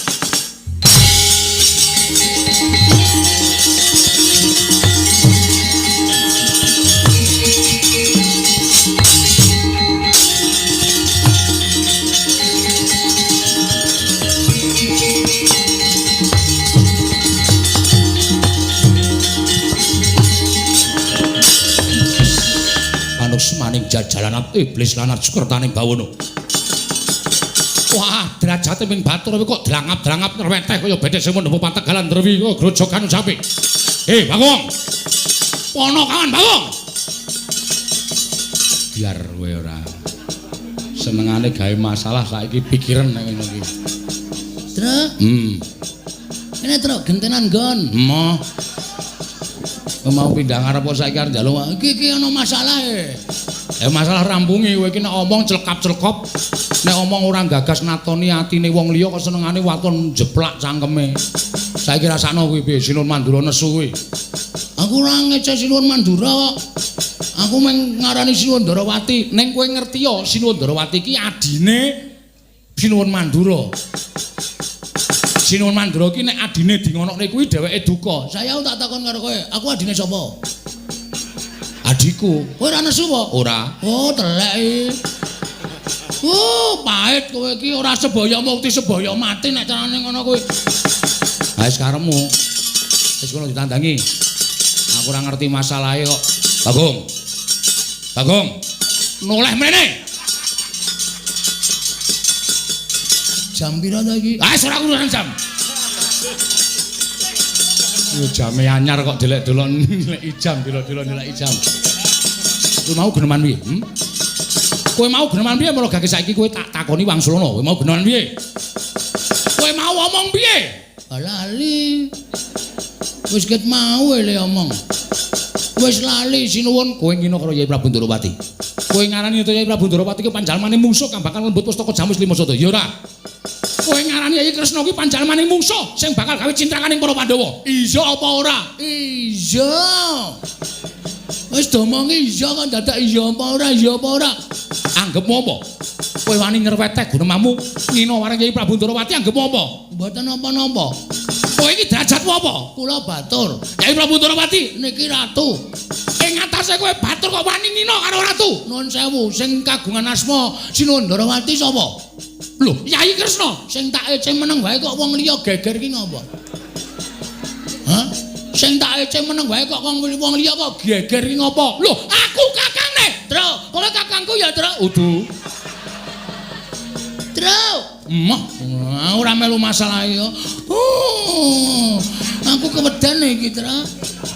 Maning jajalan iblis lanat sukertaning bawono. Wah, derajate ming batur kok drangap-drangap nreweteh kaya bedhek sing mundhep pategalan drewi grojogan sapi. Bagong. Pono kawan, Bagong. Ambyar kowe ora. Senengane gawe masalah saiki pikiran nek ngono iki. Truk. Kene truk gentenan nggon. Emoh. Mau pindah ngarep kok saiki arep njaluk. Iki iki ana masalahe. Masalah rampungi kowe iki nek omong clekap-clekop, nek omong ora gagas natoni atine wong liya kok senengane waton jeplak cangkeme. Saiki rasakno kuwi piye Sinuwun Mandura nesu kuwi. Aku ora ngece Sinuwun Mandura kok. Aku mung ngarani Sinuwun Ndarawati. Ning kowe ngerti ya Sinuwun Ndarawati iki adine Sinuwun Mandura. Sinuwun Mandura iki nek adine di ngonokne kuwi dheweke duka. Saya tak takon karo kowe, aku adine sapa? Adikku. Kowe ora nesu apa? Ora. Oh, telek iki. Oh, pahit kowe iki ora sebaya mukti sebaya mati nek carane ngono kuwi. Ha wis karepmu. Wis kono ditandangi. Aku ora ngerti masalahe kok. Bagong. Bagong. Noleh mrene. Jam pira ta iki? Ah, wis ora urusan jam. Yo jame anyar kok delek-delok nilai jam, delok-delok nilai jam. Kowe mau geneman piye? Kowe mau geneman piye mula gage saiki kowe tak takoni wangsulana. Kowe mau geneman piye? Kowe mau omong piye? Lali. Wis ket mau le omong. Wis lali sinuwun kowe ngino karo Yai Prabu Ndarawati. Kowe ngarani Yai Prabu Ndarawati ki panjalmane mungsuh kang bakal lembut pustaka Jamus Lima Sada. Ya ora? Kowe ngarani Yai Kresna kuwi panjalmane mungsuh sing bakal gawe cintrakaning para Pandhawa. Iya apa ora? Iya. Wis domongi iya kok dadak iya apa ora? Iya apa ora? Anggepmu apa? Kowe wani nyrwetek gunemamu ngino marang Yai Prabu Ndarawati anggepmu apa? Mboten napa-napa. Kowe iki derajatmu apa? Kula batur. Yai Prabu Ndarawati niki ratu. Ing atase kowe batur kok wani ngino karo ratu? Nuwun sewu, sing kagungan asma Sinuwun Ndarawati sapa? Lho, Yai Kresna sing tak ece meneng wae kok wong liya geger ki ngopo? Hah? Sing tak ece meneng wae kok wong liya kok geger ki ngopo? Lho, aku kakangne. Truk, kowe kakangku ya, Truk? Udu. Truk. Emoh, ora melu masalah ya. Oh, aku keweden iki, Truk.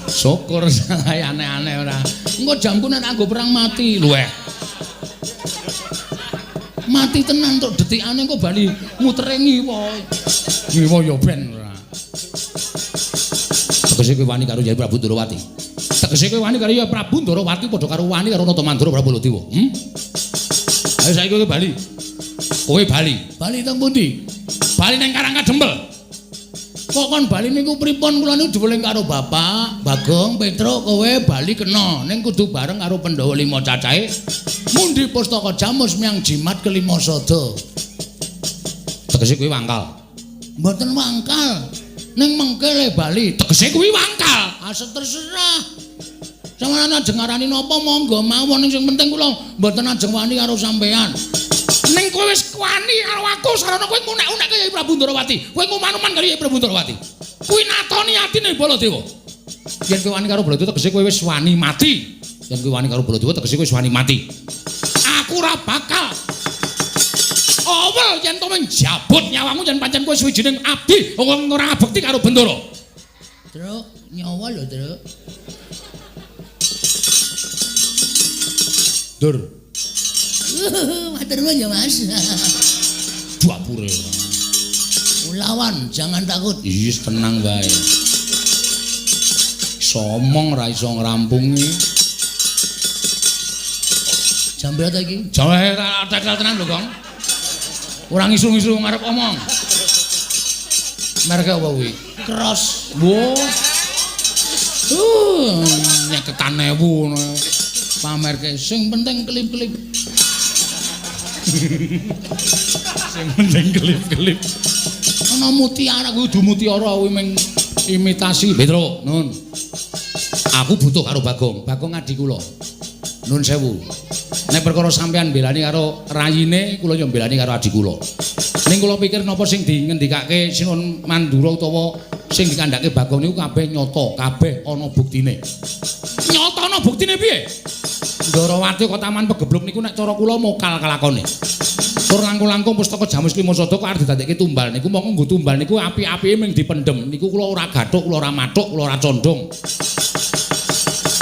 Syukur salah aneh-aneh ora. Engko jamku nek anggo perang mati. Luweh. Mati tenan tok detikane engko bali mutere ngiwa. Ngiwa ya ben ora. Tegese kowe wani karo Yai Prabu Ndarawati. Tegese kowe wani karo Yai Prabu Ndarawati padha karo wani karo Nata Mandura Prabu Baladewa. Ayo saiki kowe bali. Kowe bali. Bali teng pundi? Bali nang Karang Kadempel. Kok kon bali niku pripun? Kula niku diweling karo Bapak, Bagong, Petruk, kowe bali kena ning kudu bareng karo Pandhawa 5 cacahe. Mundi pustaka Jamus miang jimat kelima sada. Tegese kuwi wangkal. Mboten wangkal. Ning mengke le bali. Tegese kuwi wangkal. Ah terserah. Sampeyan ajeng ngarani napa monggo mawon ning sing penting kula mboten ajeng wani karo sampeyan. Ning kowe wis wani karo aku sarana kowe ngunek-unekke Yai Prabu Ndarawati. Kowe nguman-uman karo Yai Prabu Ndarawati. Kuwi natoni atine Baladewa. Yen kowe wani karo Baladewa tegese kowe wis wani mati. Yen kowe wani karo Baladewa tegese kowe wis wani mati. Aku ora bakal awel yen to menjabut nyawamu yen pancen kowe suwijining abdi wong ora ngabekti karo Bendara. Truk, nyawa lho, Truk. Dur. Matur nuwun ya, Mas. Dapure. Lawan, jangan takut. Iya, tenang wae. Somong ra iso ngrampungi. Jam berapa iki? Jam tekel tenan lho, Kong. Ora ngisu-ngisu ngarep omong. Merek apa kuwi? Cross. Wo. Nyeketan ewu ngono. Pamerke sing penting kelip-kelip. Sing penting kelip-kelip. Ana mutiara kuwi kudu mutiara kuwi mung imitasi. Petro, nun. Aku butuh karo Bagong. Bagong adi kula. Nun sewu. Nek perkara sampean mbelani karo rayine, kula yo mbelani karo adi kula. Ning kula pikir napa sing dingendikake Sinuwun Mandura utawa sing dikandhake Bagong niku kabeh nyata, kabeh ana buktine. Nyata ana buktine piye? Ndarawati kok taman pegebluk niku nek cara kula mokal kelakone. Tur langkung-langkung pustaka Jamus Lima Sada kok arep didadekke tumbal niku mongko nggo tumbal niku api-apike mung dipendhem. Niku kula ora gathuk, kula ora mathuk, kula ora condong.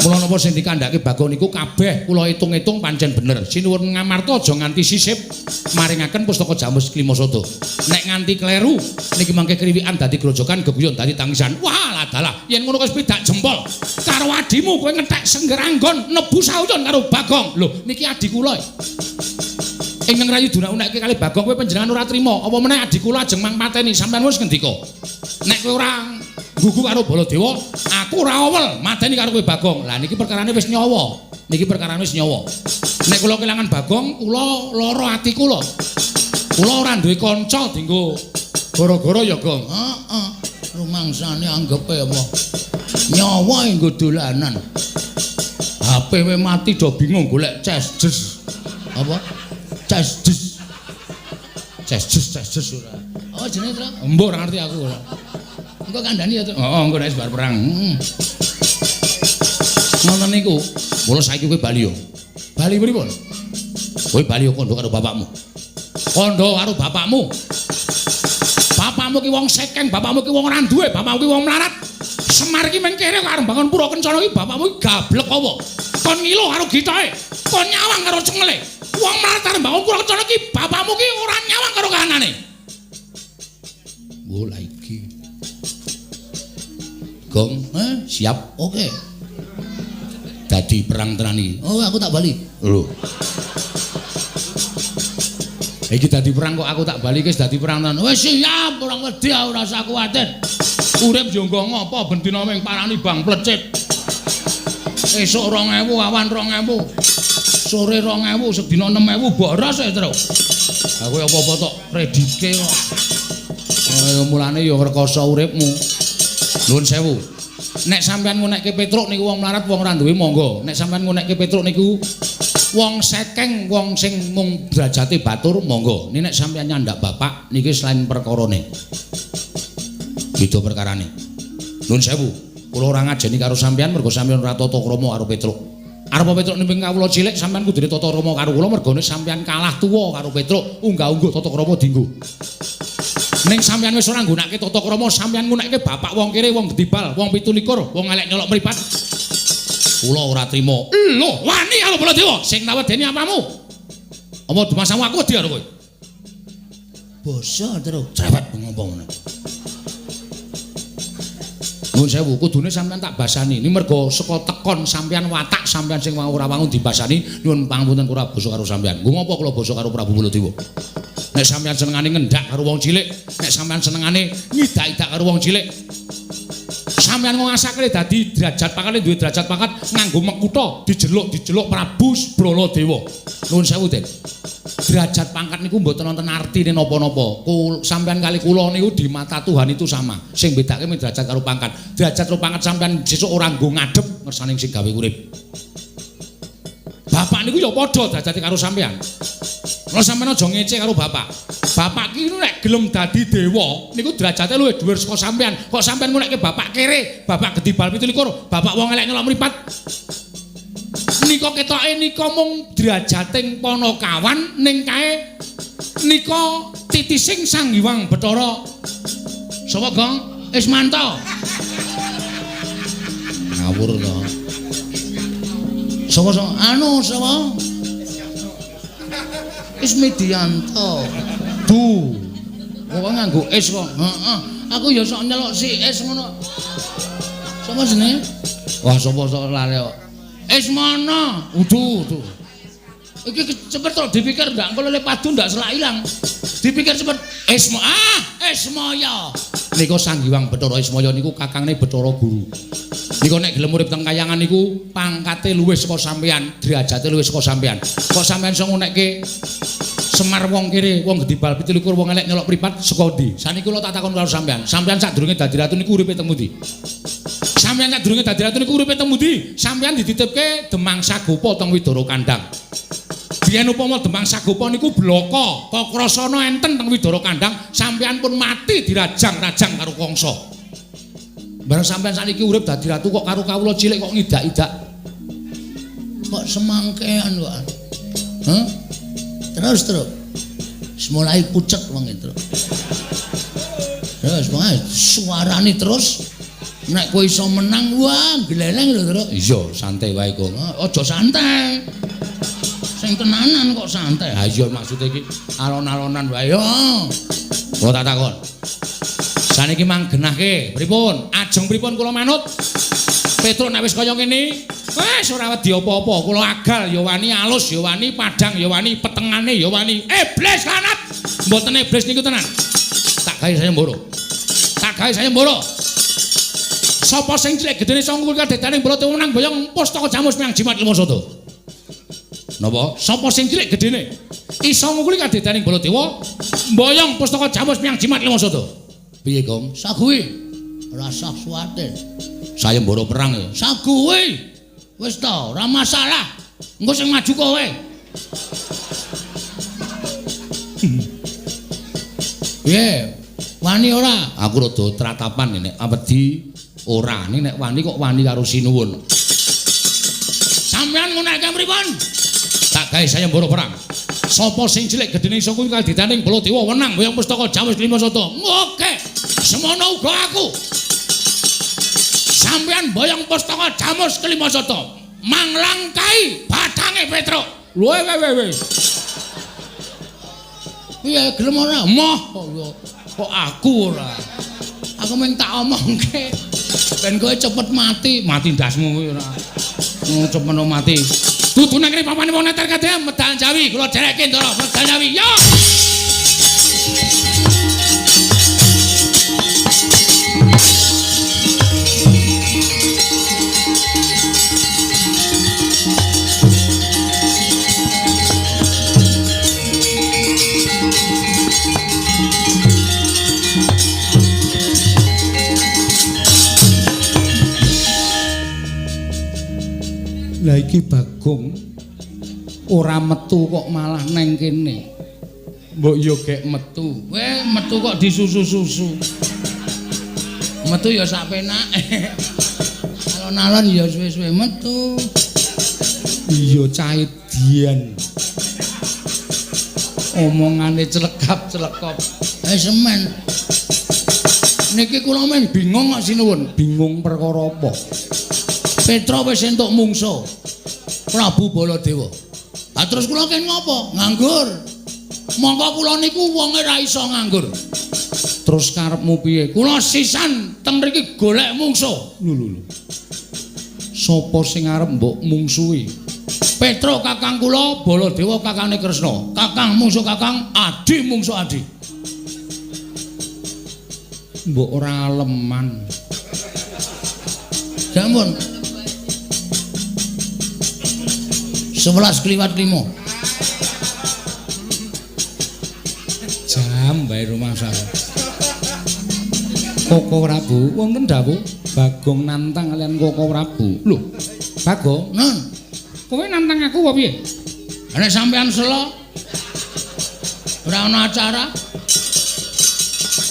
Mula napa sing dikandhake Bagong niku kabeh kula hitung-hitung pancen bener. Sinuwun Ngamarta aja nganti sisip maringaken pustaka Jamus Klimasada. Nek nganti kleru niki mangke kriwikan dadi grojogan geguyon dadi tangisan. Wah, ladalah yen ngono wis pidak jempol. Karo adimu kowe ngethek sengger anggon nebu sauyon karo Bagong. Lho, niki adi kula. Ingkang rayu dunak-unakke kali Bagong kowe panjenengan ora trima. Apa meneh adi kula ajeng mang pateni sampean wis ngendika. Nek kowe ora gugu karo Baladewa, aku ora awel mateni karo kowe Bagong. Lah niki perkarane wis nyawa. Niki perkarane wis nyawa. Nek kula kelangan Bagong, kula lara ati kula. Kula ora duwe kanca dienggo gara-gara ya, Gong. Heeh. Rumangsane anggepe apa? Nyawa nggo dolanan. HP we mati do bingung golek ces jes. Apa? Ces jes. Ces jes ces jes ora. Oh jenenge, Tru? Embuh ora ngerti aku ora. Engko kandhani ya, Tru. Heeh, engko nek bar perang. Ngoten niku. Mula saiki kowe bali yo. Bali pripun? Kowe bali yo kandha karo bapakmu. Kandha karo bapakmu. Bapakmu ki wong sekeng, bapakmu ki wong ora duwe, bapakmu ki wong melarat. Semar ki meng kere karo bangun pura kencana ki bapakmu ki gablek apa? Kon ngilo karo gitae, kon nyawang karo cengele. Wong melarat arep bangun pura kencana ki bapakmu ki ora nyawang karo kahanane. Oh, la iki. Gong, siap. Oke. Dadi perang tenan iki. Oh, aku tak bali. Lho. Iki dadi perang kok aku tak bali wis dadi perang tenan. Wis siap, ora wedi ora usah kuwatir. Urip yo nggo ngopo ben dina ming parani bang plecit. Esuk 2000, awan 2000. Sore 2000, sedina 6000 boros e, Tru. Aku apa-apa tok kredite kok. Ayo mulane yo rekoso uripmu. Nuwun sewu. Nek sampean ngunekke Petruk niku wong melarat wong ora duwe monggo. Nek sampean ngunekke Petruk niku wong sekeng, wong sing mung derajate batur monggo. Nek sampean nyandak bapak niki selain perkarane. Beda perkarane. Nuwun sewu. Kula ora ngajeni karo sampean mergo sampean ora tata krama karo Petruk. Arep Petruk nimping kawula cilik sampean kudune tata krama karo kula mergone sampean kalah tuwa karo Petruk, unggah-ungguh tata krama dienggo. Ning sampean wis ora nggunakake tata krama, sampean nggunakake bapak wong kere, wong gedibal, wong 27, wong elek nyolok mripat. Kula ora trima. Lho, wani karo Baladewa sing tak wedeni apamu? Apa dumasamu aku wedi karo kowe? Basa, Tru. Cerewet ngopo ngono. Nuwun sewu, kudune sampean tak basani. Ini mergo saka tekon sampean watak sampean sing ora wangun dibasani, nyuwun pangapunten kula basa karo sampean. Nggo ngopo kula basa karo Prabu Baladewa? Nek sampean senengane ngendak karo wong cilik, nek sampean senengane ngidak-idak karo wong cilik, sampean ngasakne dadi derajat pangkate duwe derajat pangkat nganggo mekutha dijeluk-dijeluk Prabu Baladewa. Nuwun sewu, Den. Derajat pangkat niku mboten wonten artine napa-napa. Sampean kali kula niku di mata Tuhan itu sama. Sing bedake mung derajat karo pangkat. Derajat karo pangkat sampean sesuk ora nggo ngadhep ngersane sing gawe urip. Bapak niku ya padha derajate karo sampean. Mula sampean aja ngece karo bapak. Bapak ki nek gelem dadi dewa niku derajate luwih dhuwur saka sampean. Kok sampean ngunekke bapak kere, bapak gedibal 27, bapak wong elek nyelok mripat. Nika ketoke nika mung derajating panakawan ning kae nika titising Sang Hyang Bathara. Sapa, Gong? Ismanto. Ngawur to. Sapa sapa? Anu sapa? Ismidianto. Du. Kok nganggo is kok? Heeh. Aku ya sok nyeluk si is ngono. Sapa jenenge? Wah, sapa sok lali kok. Ismana. Udu, udu. Iki cepet terus dipikir ndak engko lele padu ndak selak ilang. Dipikir cepet. Isma ah, Ismaya. Nika Sang Hyang Bathara Ismaya niku kakangne Bathara Guru. Nika nek gelem urip teng kayangan niku pangkate luwih saka sampean, derajate luwih saka sampean. Kok sampean iso ngunekke Semar wong kere, wong gedibal 27, wong elek nyelok mripat saka ndi? Saniki kula tak takon karo sampean. Sampean sadurunge dadi ratu niku uripe teng pundi? Sampean sadurunge dadi ratu niku uripe teng pundi? Sampean dititipke Demang Sagopa teng Widara Kandang. Biyen upama Demang Sagopa niku blaka, Kakrasana enten teng Widara Kandang, sampean pun mati dirajang-rajang karo Kangsa. Bareng sampean saniki urip dadi ratu kok karo kawula cilik kok ngidak-idak. Kok semangkean kok. Hah? Terus terus. Mulai pucet wong itu. Terus pokoke suarane terus Nek kowe iso menang, wah gleleng lho, Truk. Iya, santai wae kok. Aja santai. Sing tenanan kok santai. Ha iya maksude iki alon-alonan wae. Yo. Kula tak takon. Saniki mang genahke, pripun? Ajeng pripun kula manut? Petruk nek wis kaya ngene, wis ora wedi apa-apa. Kula agal ya wani, alus ya wani, padhang ya wani, petengane ya wani. Iblis lanat. Mboten iblis niku tenan. Tak gawe sayembara. Tak gawe sayembara. Sapa sing cilik gedene iso ngungkul kadedane Baladewa menang boyong pustaka jamus miang jimat lima sada. Napa? Sapa sing cilik gedene iso ngungkuli kadedaning Baladewa mboyong pustaka jamus miang jimat lima sada. Piye, Gong? Saguwi. Ora sah suwate. Sayembara perang ya. Saguwi. Wis ta, ora masalah. Engko sing maju kowe. Piye? Wani ora? Aku rada tratapan nek wedi ora. Nek wani kok wani karo sinuwun. Sampeyan ngunekke pripun? Tak gawe sayembara perang. Sapa sing cilik gedene iso kuwi kaditaning Baladewa wenang boyong pustaka jamus lima sada. Oke. Semono uga aku. Sampeyan boyong pustaka jamus kelima sada. Manglangkai bathange Petruk. Lho we we. Piye gelem ora? Moh kok aku ora. Aku mung tak omongke ben kowe cepet mati, mati ndasmu kuwi ora. Cepet mati. Dudu nang kene papane wong neter kadhe medal Jawi, kula dherekke Ndara, medal Jawi. Yo. Lah iki Bagong ora metu kok malah neng kene. Mbok yo gek metu. Weh, metu kok disusu-susu. Metu ya sak penake. Alon-alon ya suwe-suwe metu. Iya cahe dian. Omongane celekap-celekop. Semen. Niki kula mung bingung kok sinuwun. Bingung perkara apa? Petruk wis entuk mungsuh Prabu Baladewa. Ha terus kula ken ngopo? Nganggur. Mongko kula niku wonge ra iso nganggur. Terus karepmu piye? Kula sisan teng mriki golek mungsuh. Lho lho lho. Sapa sing arep mbok mungsuhi? Petruk kakang kula, Baladewa kakange Kresna. Kakang mungsuh kakang, adi mungsuh adi. Mbok ora aleman. Sampun. 11 kliwat 5. Jam bae rumah saya. Koko Prabu, wonten dawuh Bagong nantang kalian Koko Prabu. Lho, Bagong, nun. Kowe nantang aku apa piye? Nek sampean selo ora ana acara.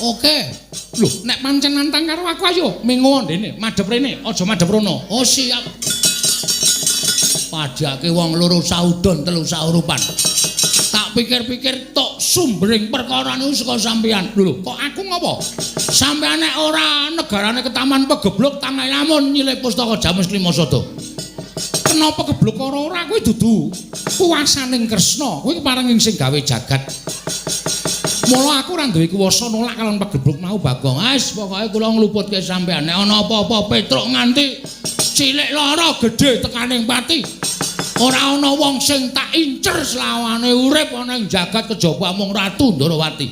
Oke. Lho, nek pancen nantang karo aku ayo mengo ndene, madhep rene, aja madhep rono. Oh, siap. Padhake wong loro saudon telu saurupan. Tak pikir-pikir tok sumbering perkara niku saka sampean. Lho, kok aku ngopo? Sampean nek ora negarane ketaman pegebluk tangan lamun nyilih pustaka jamus lima sada. Kenapa kebluk ora ora kuwi dudu kuwasaning Kresna, kuwi keparenging sing gawe jagat. Mula aku ora duwe kuwasa nolak kalon pegebluk mau Bagong. Wis pokoke kula ngluputke sampean. Nek ana apa-apa Petruk nganti cilik lara gedhe tekaning pati. Ora ana wong sing tak incer selawane urip ana ing jagat kejaba mung Ratu Ndorowati.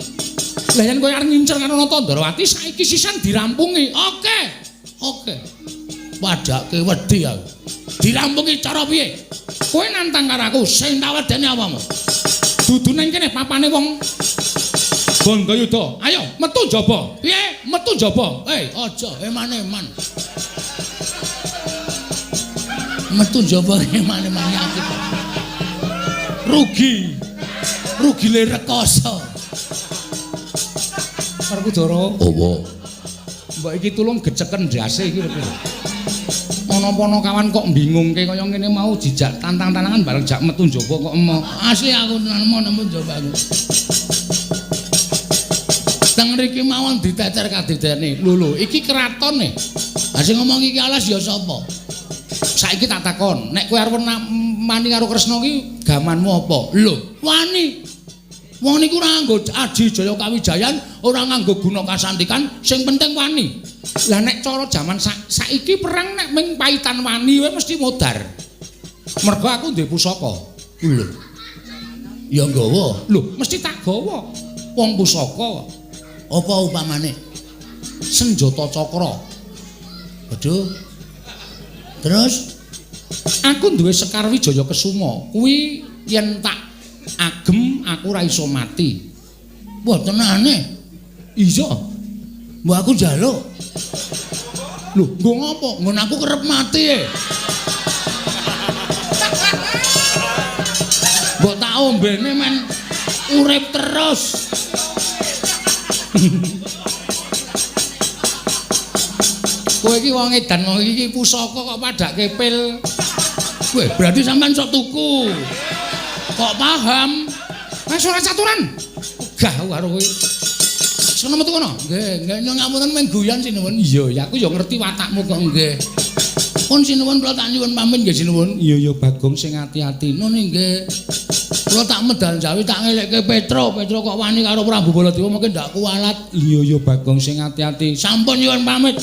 Lah yen kowe arep ngincer karo Nata Ndorowati saiki sisan dirampungi. Oke. Oke. Padhake wedi aku. Dirampungi cara piye? Kowe nantang karo aku sing tak wedeni apamu? Dudu nang kene papane wong Bandayuda. Ayo metu njaba. Piye? Metu njaba. Hei, aja eman-eman. Metu njaba eman-eman yakin. Rugi. Rugile rekoso. Werkudara. Apa? Mbok iki tulung geceken ndase iki lho. Ana ponokawan kok bingungke kaya ngene mau jijak tantang-tantangan bareng jak metu njaba kok emoh. Asli aku tenan mau nemu njaba aku. Teng mriki mawon diteter kadidene. Lho lho, iki kratone. Ha sing ngomong iki alas ya sapa? Saiki tak takon, nek kowe arep mani karo Kresna ki gamanmu apa? Lho, wani. Wong niku ora nganggo aji jaya kawijayan, ora nganggo guna kasantikan, sing penting wani. Lah nek cara jaman saiki perang nek ming paitan wani wae mesti modar. Mergo aku duwe pusaka. Lho. Ya nggawa. Lho, mesti tak gawa. Wong pusaka. Apa upamane? Senjata cakra. Waduh. Terus aku duwe Sekar Wijaya Kesuma. Kuwi yen tak agem aku ora iso mati. Wah, tenane. Iya. Mbok aku njaluk. Lho, nggo ngopo? Nggon aku kerep mati e. Mbok tak ombene men urip terus. Kowe iki wong edan, wong iki pusaka kok padake pil. Weh, berarti sampean sok tuku. Kok paham? Wes ora caturan. Ogah aku karo kowe. Sono metu kono. Nggih, nggih nyuwun ngapunten men guyon sinuwun. Iya, ya aku ya ngerti watakmu kok nggih. Pun sinuwun kula tak nyuwun pamit nggih sinuwun. Iya ya Bagong sing ati-ati. Nun nggih. Kula tak medal Jawi tak ngelekke Petro. Petro kok wani karo Prabu Baladewa mungkin ndak kualat. Iya ya Bagong sing ati-ati. Sampun nyuwun pamit.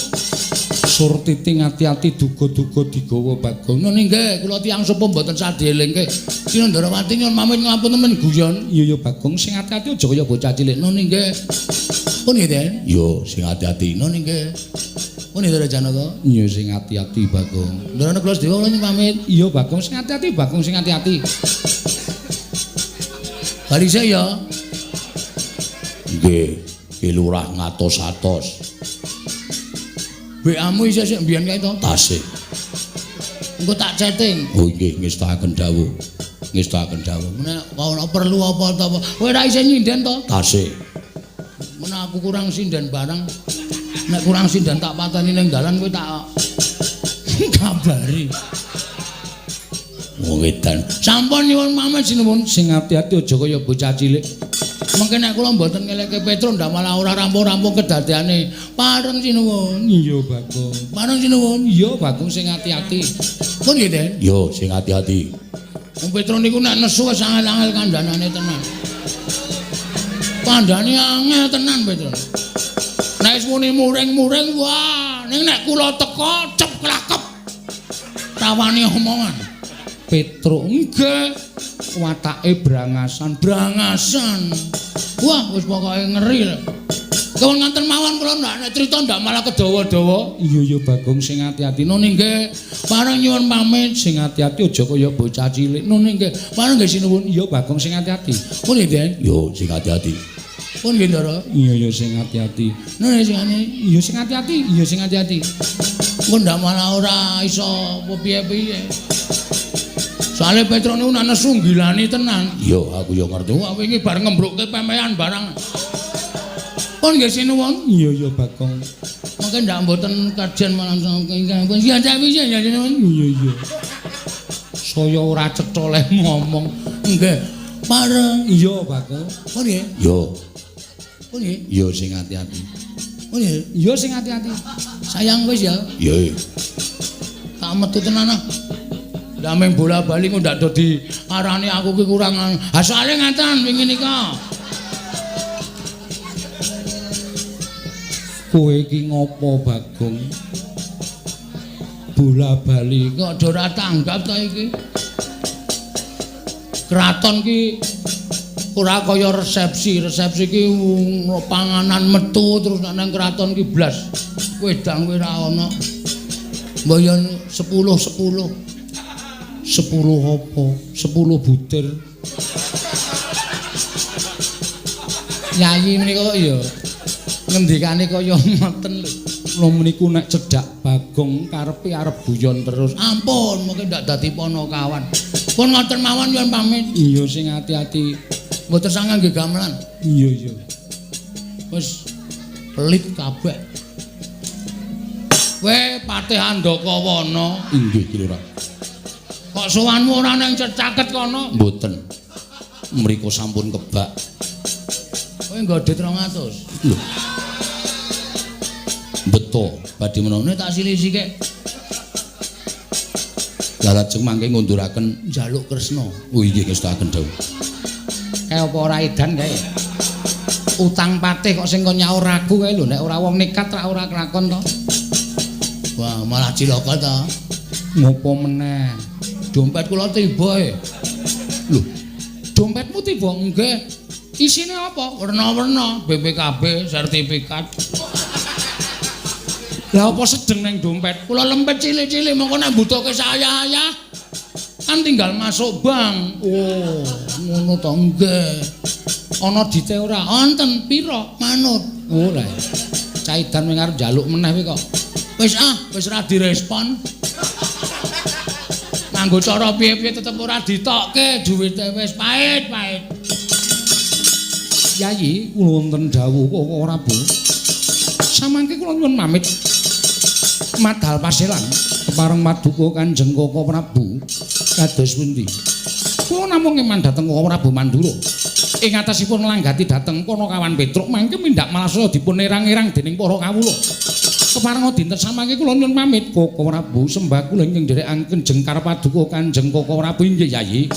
Surtiti ati-ati duga-duga digawa Bagong. Nun nggih, kula tiyang sepuh mboten sadhelengke. Sinandharawati nyuwun pamit ngapunten men guyon. Iya ya Bagong sing ati-ati aja kaya bocah cilik. Nun nggih. Pun nggih, Den. Yo sing ati-ati. Nun nggih. Pun Ndara Janaka. Iya sing ati-ati Bagong. Ndara kula sedaya kula nyuwun pamit. Iya Bagong sing ati-ati, Bagong sing ati-ati. Bali sik ya. Nggih, Ki Lurah ngatos-atos. WA-mu isih sik mbiyen kae to? Tasih. Engko tak chatting. Oh nggih, ngestakaken dawuh. Ngestakaken dawuh. Nek ana perlu apa ta apa. Kowe ora isih nyinden to? Tasih. Menawa aku kurang sinden barang. Nek kurang sinden tak pateni ning dalan kowe tak kabari. Wong edan. Sampun nyuwun pamit sinuwun. Sing ati-ati aja kaya bocah cilik. Mengke nek kula mboten ngelekke Petro ndak malah ora rampung-rampung kedadeane. Pareng sinuwun. Iya Bagong. Pareng sinuwun. Iya Bagong sing ati-ati. Pun nggih, Den. Yo sing ati-ati. Wong Petro niku nek nesu wis angel-angel kandhanane tenan. Kandhane angel tenan Petro. Nek wis muni muring-muring wah, ning nek kula teka cep klakep. Tawani omongan. Petro nggih watake brangasan, brangasan. Wah, wis pokoke ngeri lho. Kewon nganten mawon kula ndak nek crita ndak malah kedawa-dawa. Iya ya Bagong sing ati-ati. Nun nggih, pareng nyuwun pamit sing ati-ati aja kaya bocah cilik. Nun nggih, pareng nggih sinuwun. Iya Bagong sing ati-ati. Pun nggih, Den. Yo sing ati-ati. Pun nggih, Ndara. Iya ya sing ati-ati. Nun sing ati. Iya sing ati-ati. Iya sing ati-ati. Engko ndak malah ora iso piye-piye. Soale Petro niku nek nesu nggilani tenan. Iya, aku ya ngerti. Wah, wingi bar ngembrukke pemean barang. Pun nggih sinuwun. Iya ya Bagong. Mungkin ndak mboten kajian malam ingkang pun siap ya sinuwun. Iya iya. Saya ora cetha leh ngomong. Nggih. Pareng. Iya Bagong. Pun nggih. Yo. Pun nggih. Yo sing ati-ati. Pun nggih. Yo sing ati-ati. Sayang wis ya. Iya. Tak metu tenan ah. Ndak mung bola-bali kok ndak dadi arane aku ki kurang. Ha soale ngaten wingi nika. Kowe iki ngopo Bagong? Bola-bali kok ora tanggap ta iki. Kraton ki ora kaya resepsi. Resepsi ki panganan metu terus nek nang kraton ki blas wedang kuwi ora ana. Mbok yen 10-10. 10 apa? 10 butir. Yayi menika kok ya ngendikane kaya ngoten lho. Lho meniku nek cedhak Bagong karepe arep guyon terus. Ampun, mungkin ndak dadi ponokawan. Pun ngoten mawon nyuwun pamit. Iya sing ati-ati. Mboten sangang nggih gamelan. Iya iya. Wis pelit kabeh. Kowe Patih Andakawana. Inggih Ki Lurah. Kok sowanmu ora nang caket kono? Mboten. Mriku sampun kebak. Kowe nggo dit 200. Lho. Jayata badhe menawa tak silih sithik. Lajeng mangke ngunduraken njaluk Kresna. Oh inggih ngestakaken dawuh. Kae apa ora edan kae? Utang patih kok sing kon nyaur aku kae lho, nek ora wong nekat rak ora kelakon to. Wah, malah cilaka to. Ngopo meneh? Dompet kula tiba e. Lho, dompetmu tiba? Nggih. Isine apa? Werna-werna, BPKB, sertifikat. Lah apa sedeng neng dompet? Kula lempet cilik-cilik mongko nek mbutuhke saya-ayah kan tinggal masuk bank. Oh, ngono to nggih. Ana dite ora? Wonten pira? Manut. Oh lah. Caidan wing arep njaluk meneh kuwi kok. Wis ah, wis ora direspon. Nganggo cara piye-piye tetep ora ditokke, duwite wis pahit-pahit. Yayi, kula wonten dawuh kok ora Bu. Samangke kula nyuwun pamit. Madal paselan kepareng paduka Kanjeng Koko Prabu kados pundi? Kula namung eman dhateng Koko Prabu Mandura. Ing atasipun nglanggati dhateng Panakawan Petruk mangke mindak malasaya dipun erang-erang dening para kawula. Kepareng dinten samangke kula nyuwun pamit Koko Prabu sembah kula ingkang nderekaken jengkar paduka Kanjeng Koko Prabu inggih Yayi.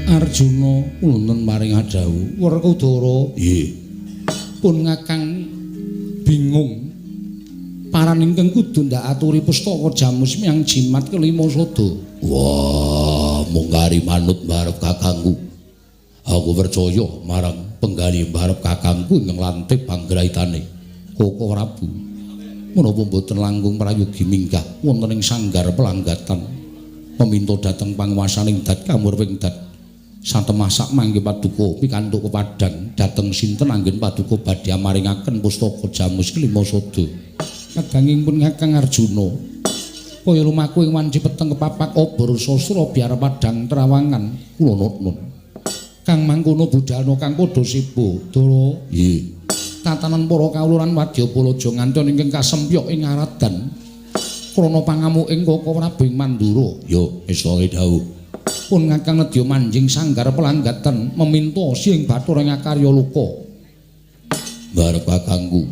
Arjuna wonten maring dawuh Werkudara. Nggih. Pun ngakang bingung. Paran ingkang kudu ndak aturi pustaka jamus miang jimat kelima sada. Wah, mung kari manut marep kakangku. Aku percaya marang penggali marep kakangku ingkang lantip panggraitane Koko Prabu. Menapa mboten langkung prayogi minggah wonten ing sanggar pelanggatan meminta dhateng panguwasaning dat kamurwing dat. Satemah sak mangke paduka pikantuk kepadang dhateng sinten anggen paduka badhe maringaken pustaka jamus kelima sada. Kadanging pun Kakang Arjuna kaya lumaku ing wanci peteng kepapak obor sastra biar padang terawangan kula nutun. Kang mangkono budalna kang padha seba Dara. Nggih. Tatanan para kawula lan wadyabala nganton ingkang kasempyok ing aradan krana pangamuking Koko Prabu ing Mandura. Yo estake dawuh. Pun ngakang nedya manjing sanggar pelanggatan meminta sing bathara ing akarya luka. Barep kakangku.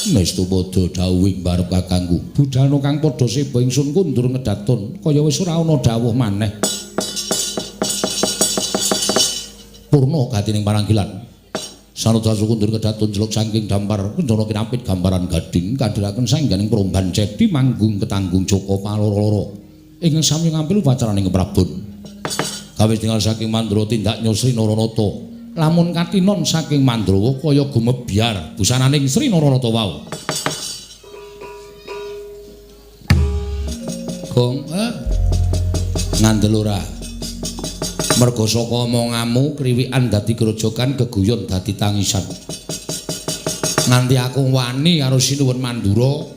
Nestu padha dawuhing barep kakangku. Budalna kang padha seba ingsun kundur ngedatun kaya wis ora ana dawuh maneh. Purna gatining paranggilan. Sanadha kundur kedatun jeluk saking dampar kencana kinapit gambaran gading kadhiraken sangganing promban cedi manggung ketanggung Joko paloro-loro. Ingkang sami ngampil upacaraning Prabon. Kawis tinggal saking Mandura tindak Sri Naranata. Lamun katinon saking Mandrawa kaya gumebyar busananing Sri Naranata wau. Gong, ngandel ora? Merga saka omonganmu kriwikan dadi grojogan geguyon dadi tangisan. Nganti aku wani karo Sinuwun Mandura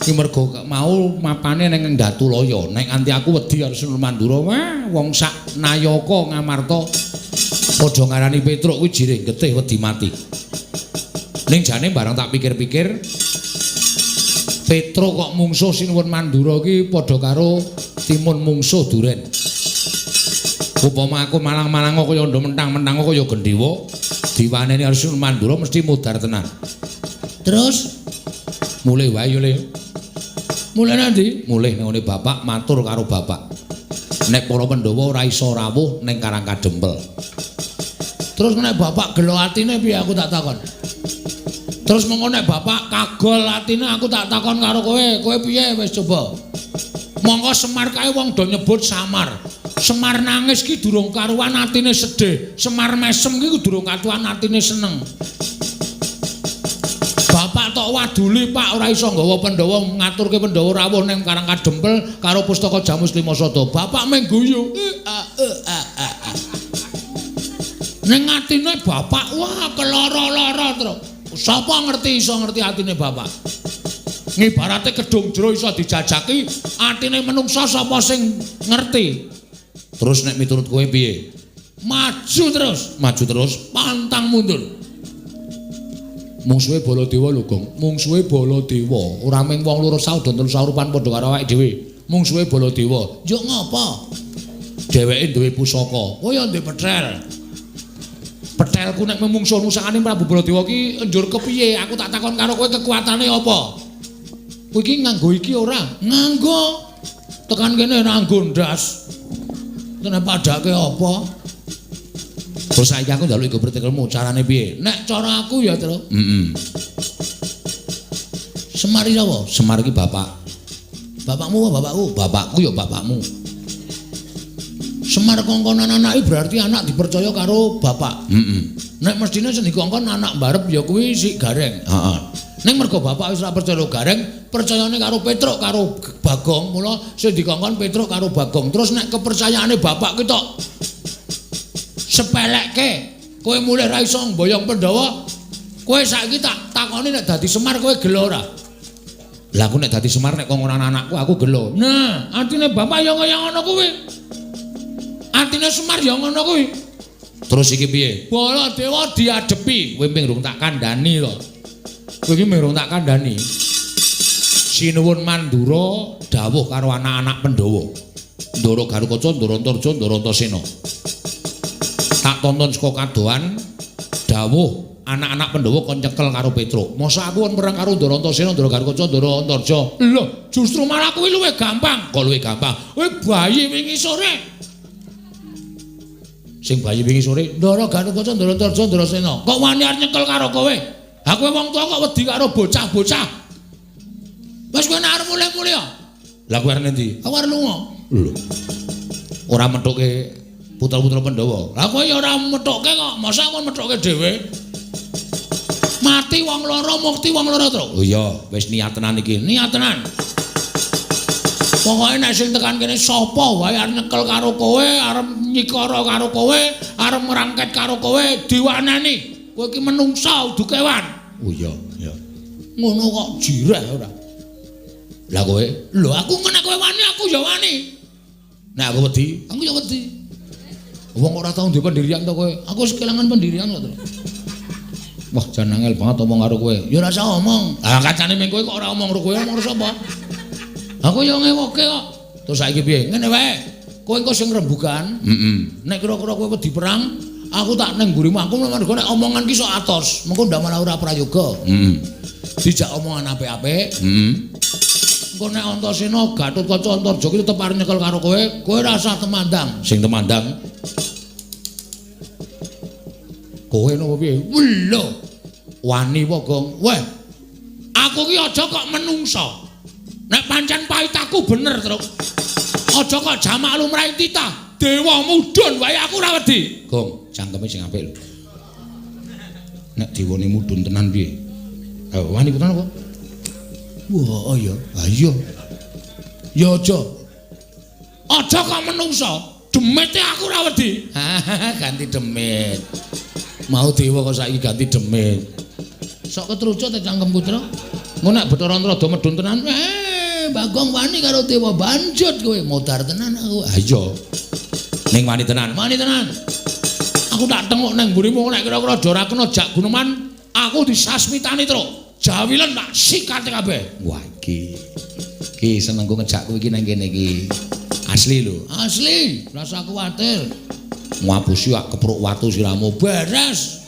iki merga mau mapane ning Ndatulaya. Nek nganti aku wedi karo Sinuwun Mandura, wah wong sak nayaka Ngamarta padha ngarani Petruk kuwi jirih getih wedi mati. Ning jane barang tak pikir-pikir Petruk kok mungsuh Sinuwun Mandura iki padha karo timun mungsuh duren. Upama aku malang-malang kaya ndho mentang-mentang kaya gendhewa diwaneni karo Sinuwun Mandura mesti mudhar tenan. Terus mulih wae yo Le. Mulih nanti? Mulih nang ngene bapak matur karo bapak. Nek para Pandhawa ora iso rawuh ning Karang Kadempel. Terus nek bapak gelo atine piye aku tak takon. Terus mengko nek bapak kagol atine aku tak takon karo kowe, kowe piye wis coba. Mongko Semar kae wong do nyebut Samar. Semar nangis ki durung karuan atine sedih, Semar mesem ki durung karuan atine seneng. Bapak tok waduli Pak ora iso nggawa Pandhawa ngaturke Pandhawa rawuh ning Karang Kadempel karo pustaka Jamus Lima Sada. Bapak mung guyu. Ning atine bapak wah keloro-loro terus. Sapa ngerti iso ngerti atine bapak? Ngibarate kedung jero iso dijajaki, atine menungsa sapa sing ngerti? Terus nek miturut kowe piye? Maju terus, pantang mundur. Mungsuhe Baladewa lho, Gong. Mungsuhe Baladewa, ora mung wong loro saudon telu saurupan padha karo awake dhewe. Mungsuhe Baladewa. Njuk ngapa? Dheweke duwe pusaka. Oh ya duwe pethel. Pethelku nek mungsuh nusakane Prabu Baladewa ki njur kepiye? Aku tak takon karo kowe kekuatane apa? Kowe iki nganggo iki ora? Nganggo. Tekan kene nganggo ndas. Tenan padake apa? Terus saiki aku njaluk iku pretekelmu, carane piye? Nek cara aku ya, Tru. Heeh. Semar iki sapa? Semar iki bapak. Bapakmu apa bapakku? Bapakku ya bapakmu. Semar kongkonan anake berarti anak dipercaya karo bapak. Heeh. Nek mestine sing dikongkon anak mbarep ya kuwi si Gareng. Heeh. Ning mergo bapak wis ora percaya Gareng, percayane karo Petruk karo Bagong, mula sing dikongkon Petruk karo Bagong. Terus nek kepercayaane bapak ki tok sepelekke, kowe mulih ra iso mboyong Pandhawa, kowe saiki tak takoni nek dadi Semar kowe gelo ora? Lah aku nek dadi Semar nek kongkonan anakku aku gelo. Nah, atine bapak ya kaya ngono kuwi. Atine Semar ya ngono kuwi. Terus iki piye? Baladewa diadepi, kowe ming rung tak kandhani to. Kowe iki ming rung tak kandhani. Sinuwun Mandura dawuh karo anak-anak Pandhawa. Ndara Garukaca, Ndara Antarja, Ndara Antasena. Tak tonton saka kadohan dawuh anak-anak Pandhawa kon nyekel karo Petruk. Masa aku kon perang karo Ndara Antasena, Ndara Garukaca, Ndara Antarja. Lho, justru malah kuwi luwih gampang. Kok luwih gampang? Kowe bayi wingi sore. Sing bayi wingi sore, Ndara Garukaca, Ndara Antarja, Ndara Sena. Kok wani arep nyekel karo kowe? Ha kowe wong tuwa kok wedi karo bocah-bocah. Wis kowe nek arep mulih-mulih ya. Lah kowe arep endi? Aku arep lunga. Lho. Ora methuke putra-putra Pandhawa. Lah kowe ya ora methuke kok, masa aku methuke dhewe? Mati wong loro, mukti wong loro, Tru. Oh iya, wis niat tenan iki. Niat tenan. Pokoke nek sing tekan kene sapa wae arep nyekel karo kowe, arep nyikara karo kowe, arep ngrangket karo kowe, diwaneni. Kowe iki menungsa udu kewan. Oh iya, iya. Ngono kok jireh ora. Lah kowe? Lho aku nek kowe wani aku ya wani. Nek aku wedi, aku ya wedi. Wong ora tau duwe pendirian to kowe. Aku wis kelangan pendirian kok to. Wah, jan angel banget omong karo kowe. Ya ora usah omong. Ah kancane ming kowe kok ora omong karo kowe, omong karo sapa? Aku ya ngewoke kok. Terus saiki piye? Ngene wae. Kowe engko sing rembugan. Heeh. Nek kira-kira kowe wedi perang, aku tak ning mburimu aku mergo nek omongan ki sok atos. Mengko ndak malah ora prayoga. Heeh. Dijak omongan apik-apik. Heeh. Engko nek Antasena Gatotkaca Antarja ki tetep arep nyekel karo kowe, kowe ora usah temandang. Sing temandang kowe napa piye? Lho. Wani apa, Gong? Weh. Aku ki aja kok menungsa. Nek pancen paitaku bener, Truk. Aja kok jamak lumrahe titah. Dewa mudhun wae aku ora wedi. Gong, cangkeme sing apik lho. Nek dewane mudhun tenan piye? Ha, wani tenan apa? Wah, oh ya. Ha iya. Ya aja. Aja kok menungsa. Demite aku ora wedi. Ganti demit. Mau dewa kok saiki ganti demit. Sok ketrucut ta cangkemku, Truk. Engko nek Bathara Antrada medhun tenan, Bagong wani karo dewa banjut kowe modar tenan aku. Ha iya. Ning wani tenan, wani tenan. Aku tak tengok nang mburimu nek kira-kira ora kena jak guneman, aku disasmitani, Truk. Jawilen tak sikate kabeh. Wah iki. Iki senengku ngejak kowe iki nang kene iki. Asli lho. Asli, rasa kuwatir. Ngapusi ak kepruk watu siramu beres.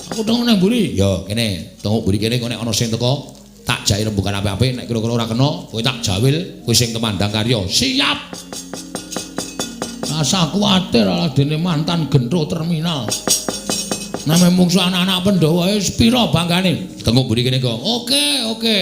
Aku tengok nang mburi. Ya, kene, tengok mburi kene kok nek ana sing teko tak jake rembugan apik-apik nek kira-kira ora kena, kowe tak jawil, kowe sing temandang karya. Siap. Rasah kuwatir aladene mantan gentho terminal. Name mungsu anak-anak Pandhawa wis pira banggane? Tengok mburi kene, Gong. Oke, oke.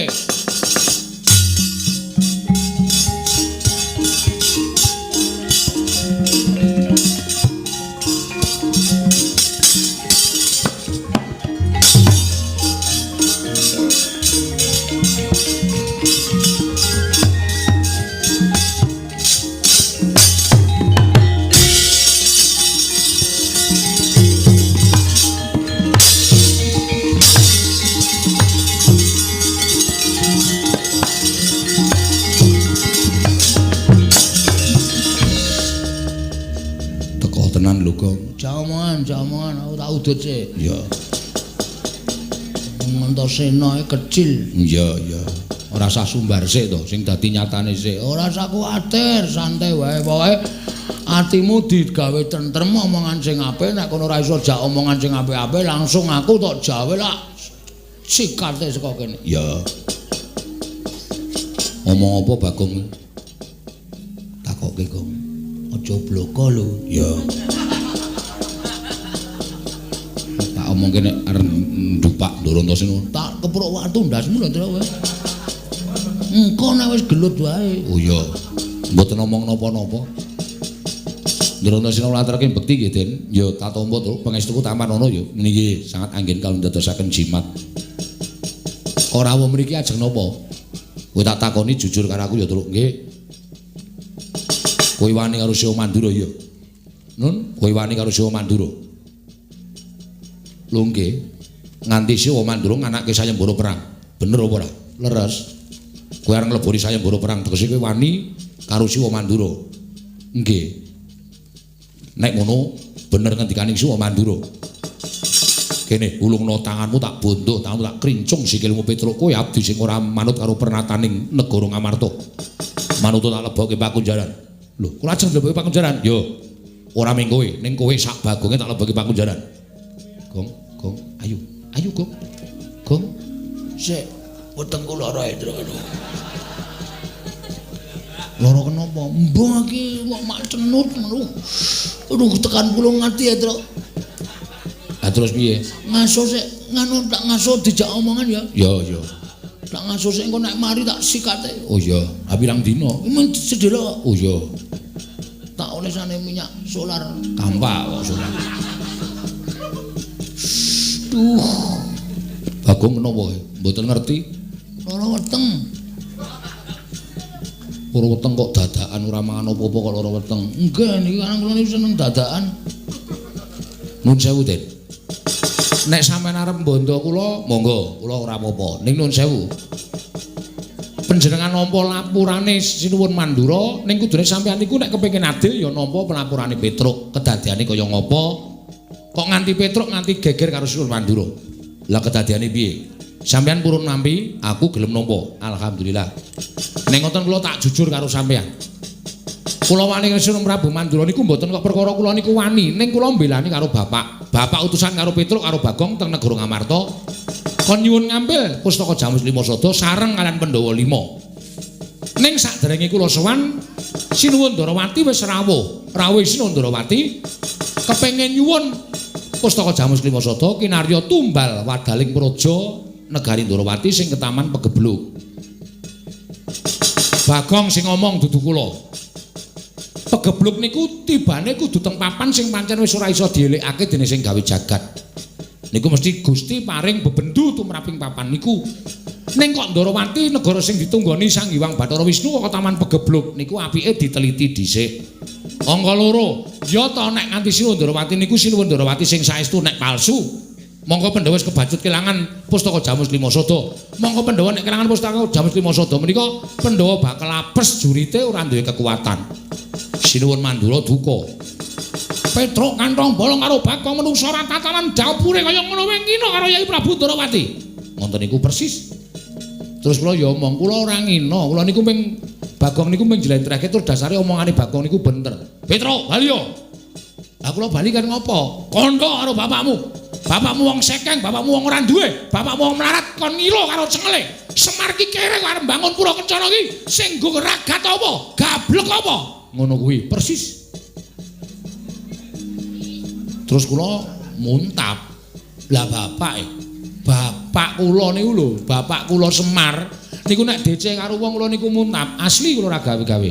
Jamongan aku tak udut sik. Iya. Antasena kecil. Iya, iya. Ora usah sumbar sik to, sing dadi nyatane sik. Ora usah kuwatir, santai wae. Pokoke atimu digawe tentrem omongan sing apik, nek kono ora iso jak omongan sing apik-apik langsung aku tok jawe lak sikate saka kene. Iya. Omong apa Bagong? Takoke, Gong. Aja bloko lho. Iya. Omong kene arep ndupak Ndoro Antasena tak kepruk watu ndasmu lho Tru kowe. Engko nek wis gelut wae. Oh iya. Mboten omong napa-napa. Ndoro Antasena latrake bekti nggih, Den. Ya tak tampa Tru, pangestuku taman ana ya. Nggih, sangat anggen kawula ndadosaken jimat. Ora wong mriki ajeng napa? Kowe tak takoni jujur karo aku ya Tru. Nggih. Kowe wani karo Siwa Mandura ya. Nun, kowe wani karo Siwa Mandura. Lho nggih, nganti Siwa Mandura nganake sayembara perang. Bener apa ora? Leres. Kowe arep ngleboni sayembara perang tegese kowe wani karo Siwa Mandura. Nggih. Nek ngono bener ngendikane Siwa Mandura. Kene ulungno tanganmu tak bondoh, tanganmu tak krincung sikilmu Petruk. Kowe abdi sing ora manut karo pernataning negara Ngamarta. Manut tak lebokke pakunjaran. Lho, kula ajeng lebokke pakunjaran? Yo. Ora ming kowe, ning kowe sak bagonge tak lebokke pakunjaran. Gong, gong, ayo, ayo gong, gong. Sik, wetengku lara Indra. Lara kenapa? Mbah iki kok mak cenut ngono. Aduh tekan pulung ati Indra. Lah terus piye? Ngaso sik, nganu tak ngaso dijak omongan ya. Ya, ya. Tak ngaso sik engko nek mari tak sikate. Oh iya, ha pirang dina? Men sedhela. Oh iya. Tak olesane minyak solar. Kampak kok solar. Duh. Bagong menapa kowe? Mboten ngerti. Lara weteng. Lara weteng kok dadakan ora mangan apa-apa kok lara weteng. Nggih, niki kan kula niku seneng dadakan. Nun sewu, Den. Nek sampean arep mbondo kula, monggo, kula ora apa-apa. Ning nun sewu. Panjenengan nampa lapurane Sinuwun Mandura, ning kudune sampean niku nek kepengin adil ya nampa pelapurane Petruk. Kedadiane kaya ngapa? Kok nganti Petruk nganti geger karo Sinuwun Mandura. Lah kedadiane piye? Sampeyan purun nampi, aku gelem nampa. Alhamdulillah. Ning ngoten kula tak jujur karo sampeyan. Kula wani karo Sinuwun Prabu Mandura niku mboten kok perkara kula niku wani, ning kula mbelani karo bapak. Bapak utusan karo Petruk karo Bagong teng negara Ngamarta. Kon nyuwun ngambil pustaka Jamus Lima Sada sareng kalian Pandhawa 5. Ning saderenge kula sowan Sinuwun Ndarawati wis rawuh. Rawuh Sinuwun Ndarawati kepengin nyuwun pustaka Jamus Lima Sada kinarya tumbal wadaling praja negari Ndarawati sing ketaman Pegebluk. Bagong sing ngomong dudu kula. Pegebluk niku tibane kudu teng papan sing pancen wis ora iso dielikake dening sing gawe jagat. Niku mesti Gusti paring bebendu tumraping papan niku. Ning kok Ndarawati negara sing ditunggoni Sang Hyang Bathara Wisnu kok taman Pegebluk niku apike diteliti dhisik. Angka loro, ya ta nek nganti Sinuwun Ndarawati niku Sinuwun Ndarawati sing saestu nek palsu. Mongko Pandhawa wis kebacut kelangan pustaka Jamus Lima Sada. Mongko Pandhawa nek kelangan pustaka Jamus Lima Sada menika Pandhawa bakal apes jurite ora duwe kekuatan. Sinuwun Mandura duka. Petruk kantong bolong karo Bagong menungsa ora tatanan dapure kaya ngono wae ngina karo Yai Prabu Ndarawati. Ngoten niku persis. Terus kula ya omong, kula ora ngina, kula niku ming Bagong niku ming njlentrehke tur dasare omongane Bagong niku bener. Petruk, bali yo. Lah kula bali kan ngopo? Kandha karo bapakmu. Bapakmu wong sekeng, bapakmu wong ora duwe, bapakmu wong melarat kon ngilo karo cengele. Semar ki kere kok arep mbangun pura kencana ki sing nggo ragat apa? Gablek apa? Ngono kuwi persis. Terus kula muntap. Lah bapak bapak kula niku lho, bapak kula Semar niku nek DC karo wong kula niku muntap, asli kula ora gawe-gawe.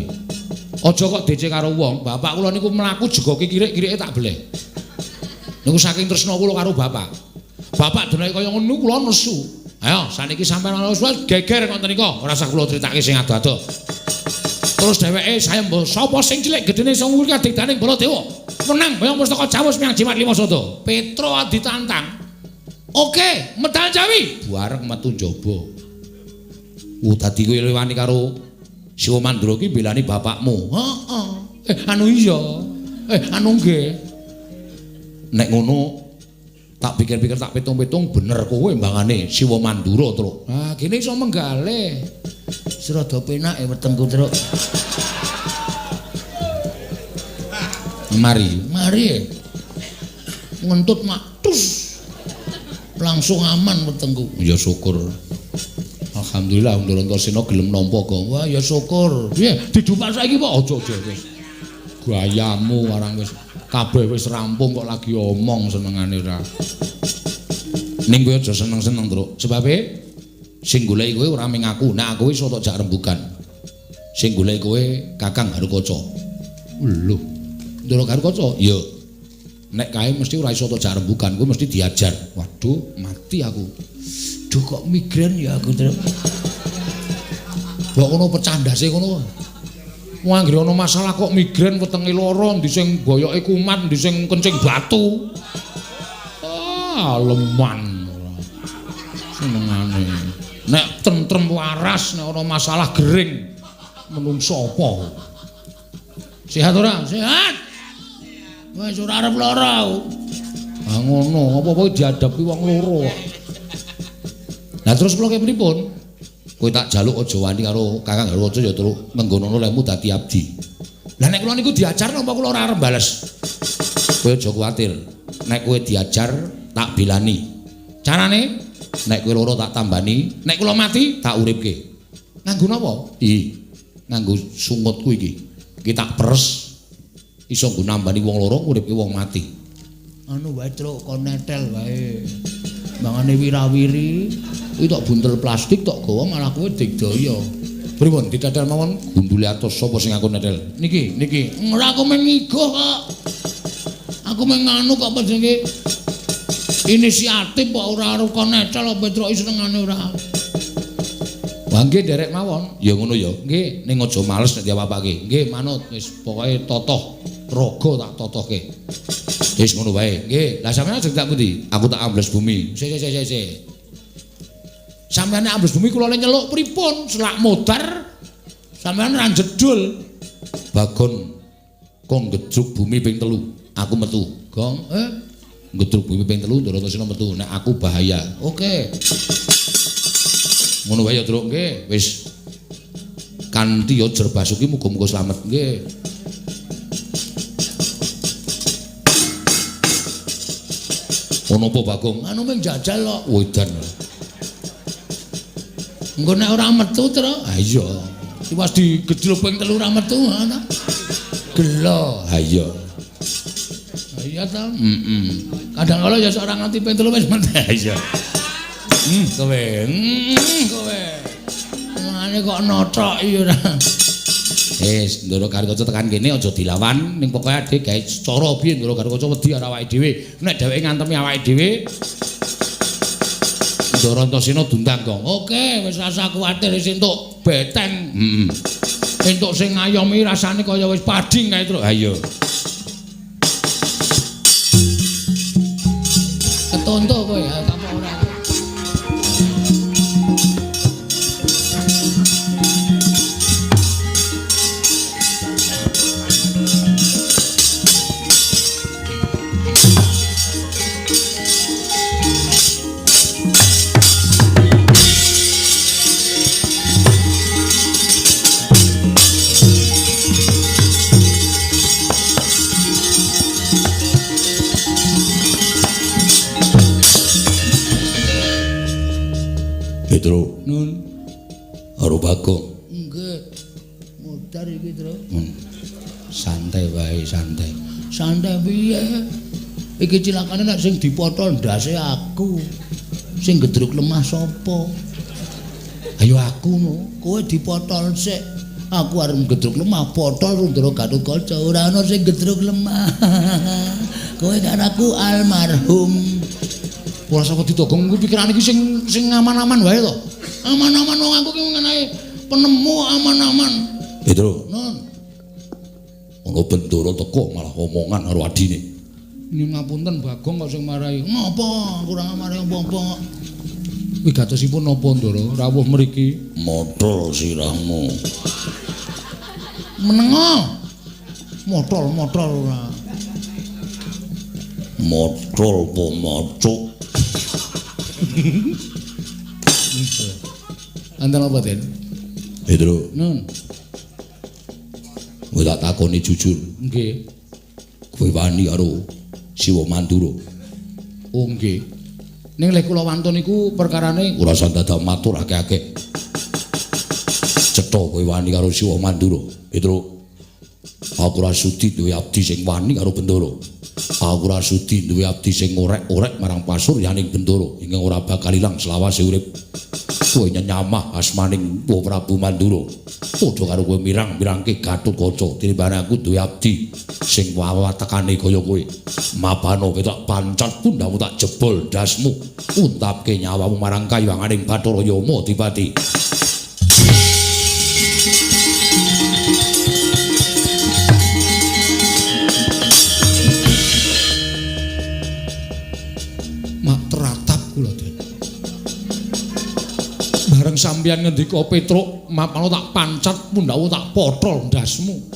Aja kok DC karo wong, bapak kula niku mlaku jegoke kirik-kirike tak beleh. Niku saking tresna kula karo bapak. Bapak denake kaya ngono kula nesu. Ayo saniki sampeyan wis geger ngoten nika, ora usah kula critake sing ado-ado. Terus dheweke sayemba sapa sing cilik gedene sing kuwi kadigdaning Baladewa. Menang boyong pustaka Jawus miang jimat lima sada. Petro ditantang. Oke, medal Jawi. Bareng metu njaba. Dadi kowe wani karo Siwa Mandura ki mbelani bapakmu. Heeh. Anu iya. Anu nggih. Nek ngono tak pikir-pikir tak pitung-pitung bener kowe mbangane Siwa Mandura, Truk. Ah, kene iso menggale. Rada penak wetengku, Truk. Mari, mari. Ngentut mak tus. Langsung aman wetengku. Ya syukur. Alhamdulillah Ndorantosena gelem nampa kok. Wah, ya syukur. Piye didupak saiki kok aja-aja wis. Gayamu warang wis kabeh wis rampung kok lagi omong senengane ora. Ning kowe aja seneng-seneng, Truk. Sebabe sing goleki kowe ora mung aku, nek aku iso tok jak rembugan. Sing goleki kowe Kakang Garukaca. Lho, Ndoro Garukaca? Iya. Nek kae mesti ora iso tok jak rembugan, kowe mesti diajar. Waduh, mati aku. Duh kok migrain ya aku, Truk. Mbok ngono pecah ndase ngono. Wong anggere ana masalah kok migrain wetenge lara, ndi sing boyoke kumat, ndi sing kencing batu. Ah, leman ora. Senengane. Nek tentrem waras, nek ana masalah gering menungso apa? Sehat ora? Sehat. Wis ora arep lara aku. Ah ngono, apa-apa dihadapi wong loro kok. Lah terus kula pripun? Kowe tak jaluk aja wani karo Kakang Garukaca ya Truk, menggonono lehmu dadi abdi. Lah nek kula niku diajar napa kula ora arep bales? Kowe aja kuwatir. Nek kowe diajar tak belani. Carane nek kowe loro tak tambani, nek kula mati tak uripke. Nganggo napa? Ih, nganggo sungutku iki. Iki tak peres iso nggo nambani wong loro nguripke wong mati. Anu wae Truk, kon netel wae. Mangane wirawiri, kuwi tok buntel plastik tok gawa malah kowe digdaya. Pripun ditetel mawon gundule atos sapa sing aku netel? Niki, niki. Ora aku mung ngigoh kok. Aku mung nganu kok apa jenenge? Inisiatif kok ora arep kon netel apa Truk senengane ora. Wah nggih nderek mawon. Ya ngono ya. Nggih, ning aja males nek diapa-apake. Nggih, manut wis pokoke totoh raga tak totohke. Wis ngono wae. Nggih. Lah sampeyan ajeng tak pundi? Aku tak ambles bumi. Sik sik sik sik. Sampeyan nek ambles bumi kula le nyeluk pripun? Selak modar sampeyan ra jedul. Bagon kok ngedruk bumi ping 3. Aku metu. Gong, ngedruk bumi ping 3 Ndaratasena metu. Nek aku bahaya. Oke. Ngono wae ya, Truk. Nggih, wis. Kanthi ya Jerbasuki muga-muga slamet. Nggih. Ono apa Bagong? Anu mung jajal kok. Wedan. Engko nek ora metu, Truk. Ha iya. Tiwas digejluk ping 3 ora metu, ha ta. Gelo. Ha iya. Ha iya ta? Heeh. Kadang kala ya ora nganti ping 3 wis metu. Ha iya. Kowe. Kowe. Mangane kok nothok iki ora. Wis, Ndoro Garukaca tekan kene aja dilawan, ning pokoke adhe gawe cara piye Ndoro Garukaca wedi karo awake dhewe. Nek dheweke ngantemi awake dhewe, Ndoro Antasena dundang, Gong. Oke, wis rasa kuwatir wis entuk beteng. Heeh. Entuk sing ngayomi rasane kaya wis padhing kae, Truk. Ha iya. Ketonto kowe ya, apa ora? Petro. Nun. Karo Bagong. Nggih. Modar iki, Tru. Santai wae, santai. Santai piye? Iki cilakane nek sing dipotol ndase aku. Sing gedruk lemah sapa? Ayo aku no, kowe dipotol sik. Aku arep gedruk lemah, potol Ndara Gatotkaca. Ora ana sing gedruk lemah. Kowe karo aku almarhum. Ora sapa ditogong kuwi pikirane iki sing aman-aman wae to. Aman-aman wong aku ki ngenae penemu aman-aman. Petro. Nun. Ana Bendara teko malah omongan karo adine. Nyuwun ngapunten Bagong kok sing marahi. Ngopo? Kurang marahi apa-apa. Wigatosipun napa Ndara rawuh mriki? Motol sirahmu. Menengo. Motol-motol ora. Motol po macuk. Anten apa, Den? Petro. Nun. Kowe tak takoni jujur. Nggih. Kowe wani karo Siwa Mandura? Oh nggih. Ning lek kula wantun niku perkarane ora usah dadak matur akeh-akeh. Cetha kowe wani karo Siwa Mandura. Petro. Aku ora sudi duwe abdi sing wani karo Bendara. Aku ora sudi duwe abdi sing orek-orek marang pasuryaning Bendara ingkang ora bakal ilang selawase urip. Kowe nyenyamah asmaning Prabu Mandura. Padha karo kowe mirang-mirangke Gatotkaca tinimbang aku duwe abdi sing wawatekane kaya kowe. Mapano kowe tak pancat pundhamu tak jebol ndasmu, untapke nyawamu marang kayuwanganing Bathara Yama Adipati. Mak teratap kula, Den. Bareng sampeyan ngendika Petruk, mapano tak pancat pundhamu tak potol ndasmu.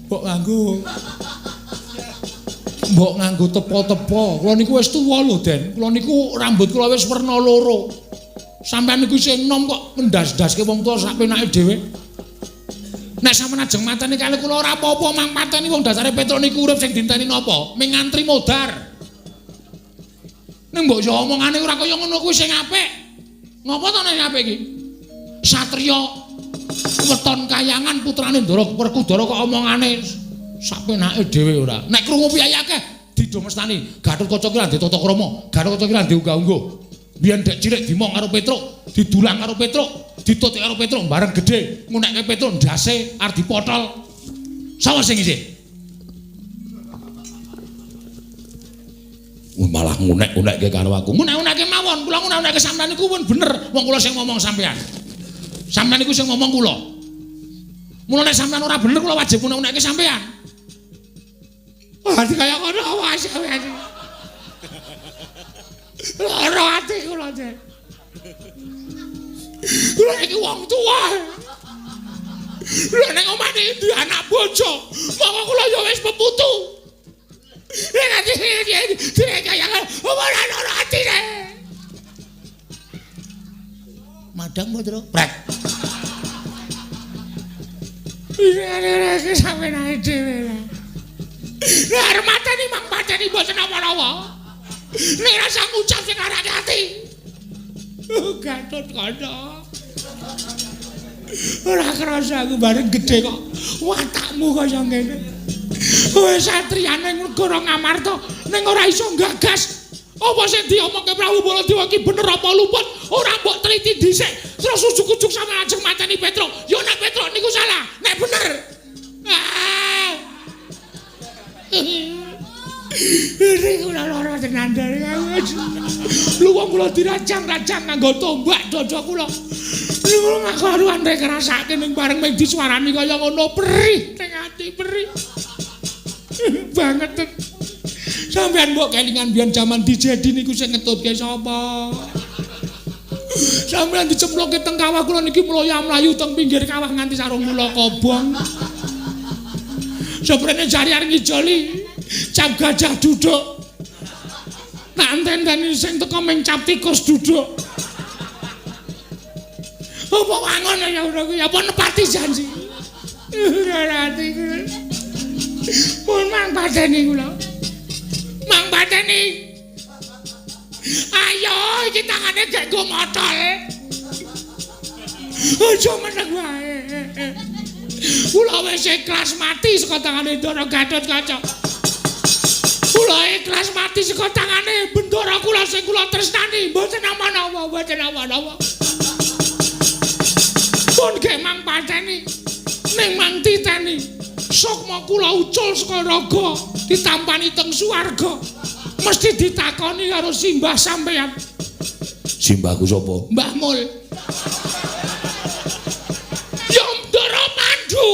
Mbok nganggo tepo-tepo. Kula niku wis tuwa lho, Den. Kula niku rambut kula wis werna loro. Sampeyan niku isih enom kok ngendas-ndaske wong tuwa sak penake dhewe. Nek sampeyan ajeng mateni kali kula ora apa-apa, mang mateni wong dasare Petruk niku urip sing dinteni napa? Ming ngantri modar. Ning mbok yo omongane ora kaya ngono kuwi sing apik. Ngopo to nek apik iki? Satriya weton kayangan putrane Ndara Werkudara kok omongane sak penake dhewe ora. Nek krungu piyayi akeh didomestani. Gatotkaca ki ora ndek tata krama, Gatotkaca ki ora ndek unggah-ungguh. Biyen dek cilik dimong karo Petruk, didulang karo Petruk, ditutik karo Petruk bareng gedhe, ngunekke Petruk ndase arep dipotol. Sapa sing isih? Malah ngunek-unekke karo aku. Ngunek-unekke mawon, kula ngunek-unekke sampeyan niku pun bener. Wong kula sing ngomong sampeyan. Sampeyan niku sing ngomong kula. Mula nek sampeyan ora bener kula wajib ngunek-unekke sampeyan. Wah, kaya ngono wae sampeyan. Lara ati kula, Den. Kula iki wong tuwa. Lha nek omah iki anak bojo, monggo kula ya wis peputu. Nek kaya ora lara atine. Madang apa, Tru? Prek. Iki sampeyan dhewe. Nek arep mateni mang pateni mboten napa-napa. Nek rasa ngucap sing arake ati. Gatotkaca. Ora krasa aku bareng gedhe kok watakmu kaya ngene. Kowe satriyane negara Ngamarta ning ora iso nggagas. Apa sing diomongke Prabu Baladewa iki bener apa luput? Ora mbok teliti dhisik. Terus ujug-ujug sampeyan ajeng mateni Petruk. Ya nek Petruk niku salah, nek bener. Ah. Ini kula lara tenan dari aku. Lu wong kula dirajang-rajang nganggo tombak dada kula. Niku ngaruan rek ngrasake ning bareng ming disuarani kaya ngono perih ning ati perih. Banget. Sampeyan mbok kelingan biyen jaman dijedi niku sing ngetutke sapa? Sampeyan dicemplungke teng kawah kula niki mloya-mlayu teng pinggir kawah nganti sarung kula kobong. Seprene jariar ngijoli. Cap gajah duduk. Tak enteni sing teko ming cap tikus duduk. Apa wangun ya ngono kuwi? Apa nepati janji? Ora ati kula. Pun mang pateni kula. Mang pateni. Ayo iki tangane gek nggo motol. Aja meneng wae. Kula wis ikhlas mati saka tangane Ndara Gatotkaca. mati saka tangane bendara kula sing kula tresnani. Mboten napa-napa, mboten napa-napa. Pun ge mang pateni ning mang titeni. Sukma kula ucul saka raga ditampani teng swarga. Mesti ditakoni karo simbah sampeyan. Simbahku sapa? Mbah Mul. Ya Ndara Pandu.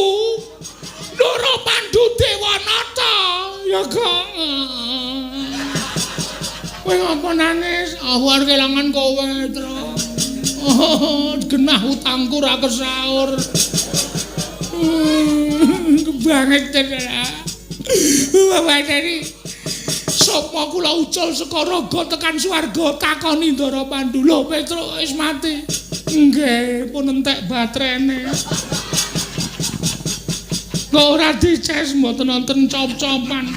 Ndara Pandu Dewanata. Ya Gong. Kowe ngapa nangis? Aku arep kelangan kowe, Tru. Oh, genah utangku ra kesaur. Kebanget tenan. Bapak tadi sapa kula ucul saka raga tekan swarga takoni Ndara Pandu. Lho Petruk wis mati. Nggih, pun entek baterene. Kok ora dices mboten wonten cop-copan.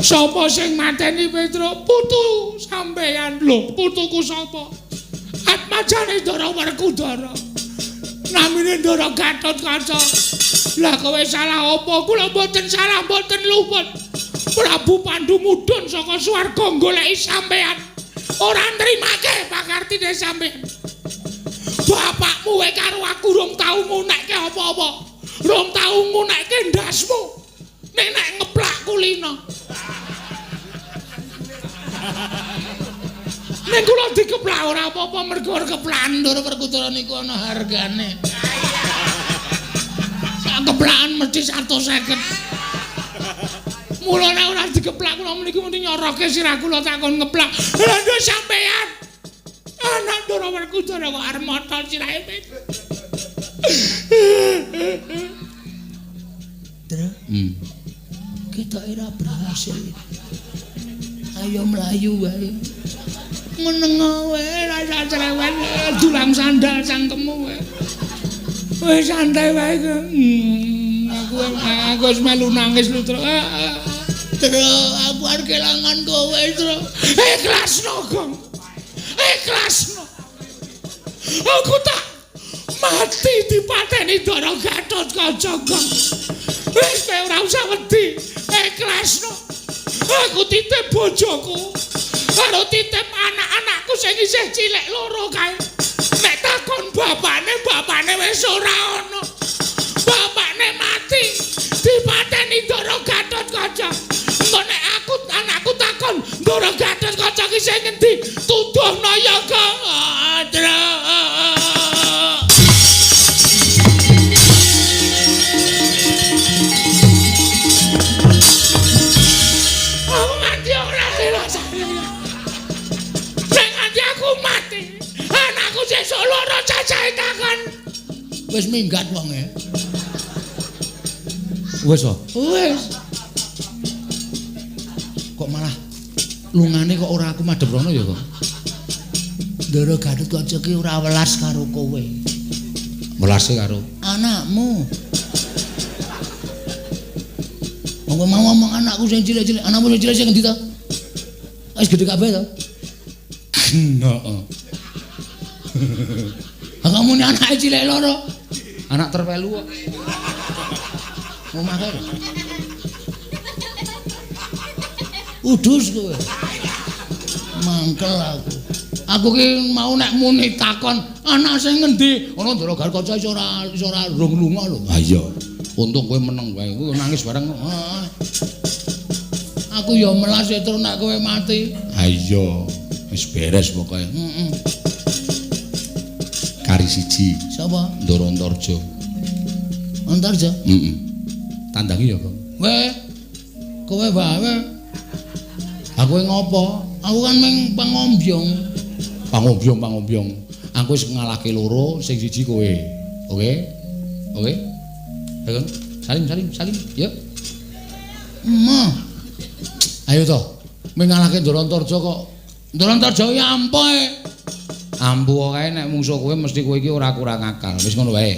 Sapa sing mateni Petruk? Putu sampeyan. Lho, putuku sapa? Atmajane Ndara Werkudara. Namine Ndara Gatotkaca. Lah kowe salah apa? Kula mboten salah, mboten luput. Prabu Pandu mudhun saka swarga goleki sampeyan. Ora nrimake pakartine sampeyan. Bapakmu wae karo aku rong tau ngunekke apa-apa. Rong tau ngunekke ndasmu. Nek nek ngeplak kulino. Nek kula dikeplak ora apa-apa mergo keplakan Ndara Werkudara niku ana hargane. Sak keplakan mesti 150. Mula nek ora dikeplak kula mriki mesti nyoroke sirah kula takon ngeplak. Lha nduk sampeyan. Anak Ndara Werkudara kok arep motol sirahe. Dra. Ketoke ora berhasil. Ayo mlayu wae. Meneng wae rasa cerewet dulang sandal cangkemmu wae. Wis santai wae. Aku wis melu nangis lho, Tru. Tru, aku arep kelangan kowe, Tru. Ikhlasno, Gong. Ikhlasno. Aku tak mati dipateni Ndara Gatotkaca, Gong. Wis kowe ora usah wedi. Ikhlasno. Aku titip bojoku karo titip anak-anakku sing isih cilik loro kae. Nek takon bapakne, bapakne wis ora ana. Bapakne mati dipateni Ndara Gatotkaca. Engko nek aku anakku takon Ndara Gatotkaca ki sing ngendi? Tuduhno ya, Kang. Aku nganti ora rasane. Nek nganti aku mati, anakku sesuk loro cacahe takon. Wis minggat wonge. Wis to? Wis. Kok malah lungane kok ora aku madhep rono ya kok. Ndara Gatotkaca ki ora welas karo kowe. Welase karo anakmu. Wong mau ngomong anakku sing cilik-cilik, anakmu sing cilik sing ngendi to? Wis gedhe kabeh to? Heeh. Ha kamu ni anake cilik loro. Anak terwelu kok. Omah kae. Udus kowe. Mangkel aku. Aku ki mau nek muni takon anak sing ngendi? Ana Ndara Gatotkaca iso ora rong lunga lho. Ha iya. Untung kowe meneng wae. Kowe nangis bareng. Aku ya melas ya terus nek kowe mati. Ha iya. Wis beres pokoke. Heeh. Kari siji. Sapa? Ndara Antarja. Antarja? Heeh. Tandangi ya, Kang. Weh. Kowe wae. Aku ngopo? Aku kan mung pangombyong. Pangombyong, pangombyong. Aku wis ngalahke loro, sing siji kowe. Oke? Oke? Ayo, salim, salim, salim. Yuk. Emoh. Ayo to. Mung ngalahke Ndara Antarja kok. Ndara Antarja ya ampuh. Ampuh kae nek mungsuh kowe mesti kowe iki ora kurang akal. Wis ngono wae.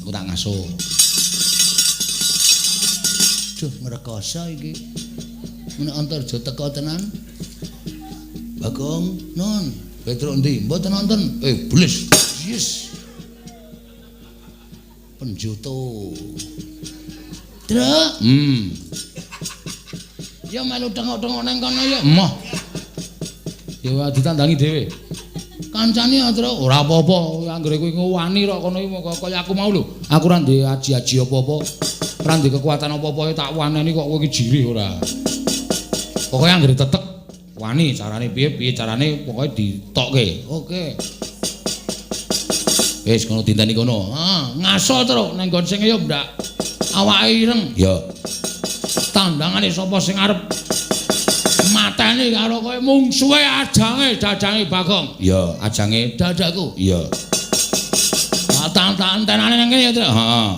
Aku tak ngasuh. Duh, ngrekoso iki. Menek Antarja teko tenan. Bagong, nun, Petruk endi? Mboten nonton. Blis. Yes. Penjoto. Truk. Ya melu tengok-tengok nang kono ya. Emoh. Ya ditandangi dhewe. Kancane atra ora apa-apa, anggere kowe wani kok kono iki kaya aku mau lho. Aku ora ndek aji-aji apa-apa. Ora ndek kekuatan apa-apa tak waneni kok kowe iki jirih ora. Pokoke anggere tetek wani carane piye-piye carane pokoke ditokke. Oke. Wis kono dinteni kono. Ah, ngaso terus nang nggon sing ya ndak awake ireng. Ya. Tandangane sapa sing arep mateni karo kowe mungsuhe ajange dadange Bagong. Ya, ajange dadaku. Iya. Tak entenane nang kene ya, Tru. Heeh.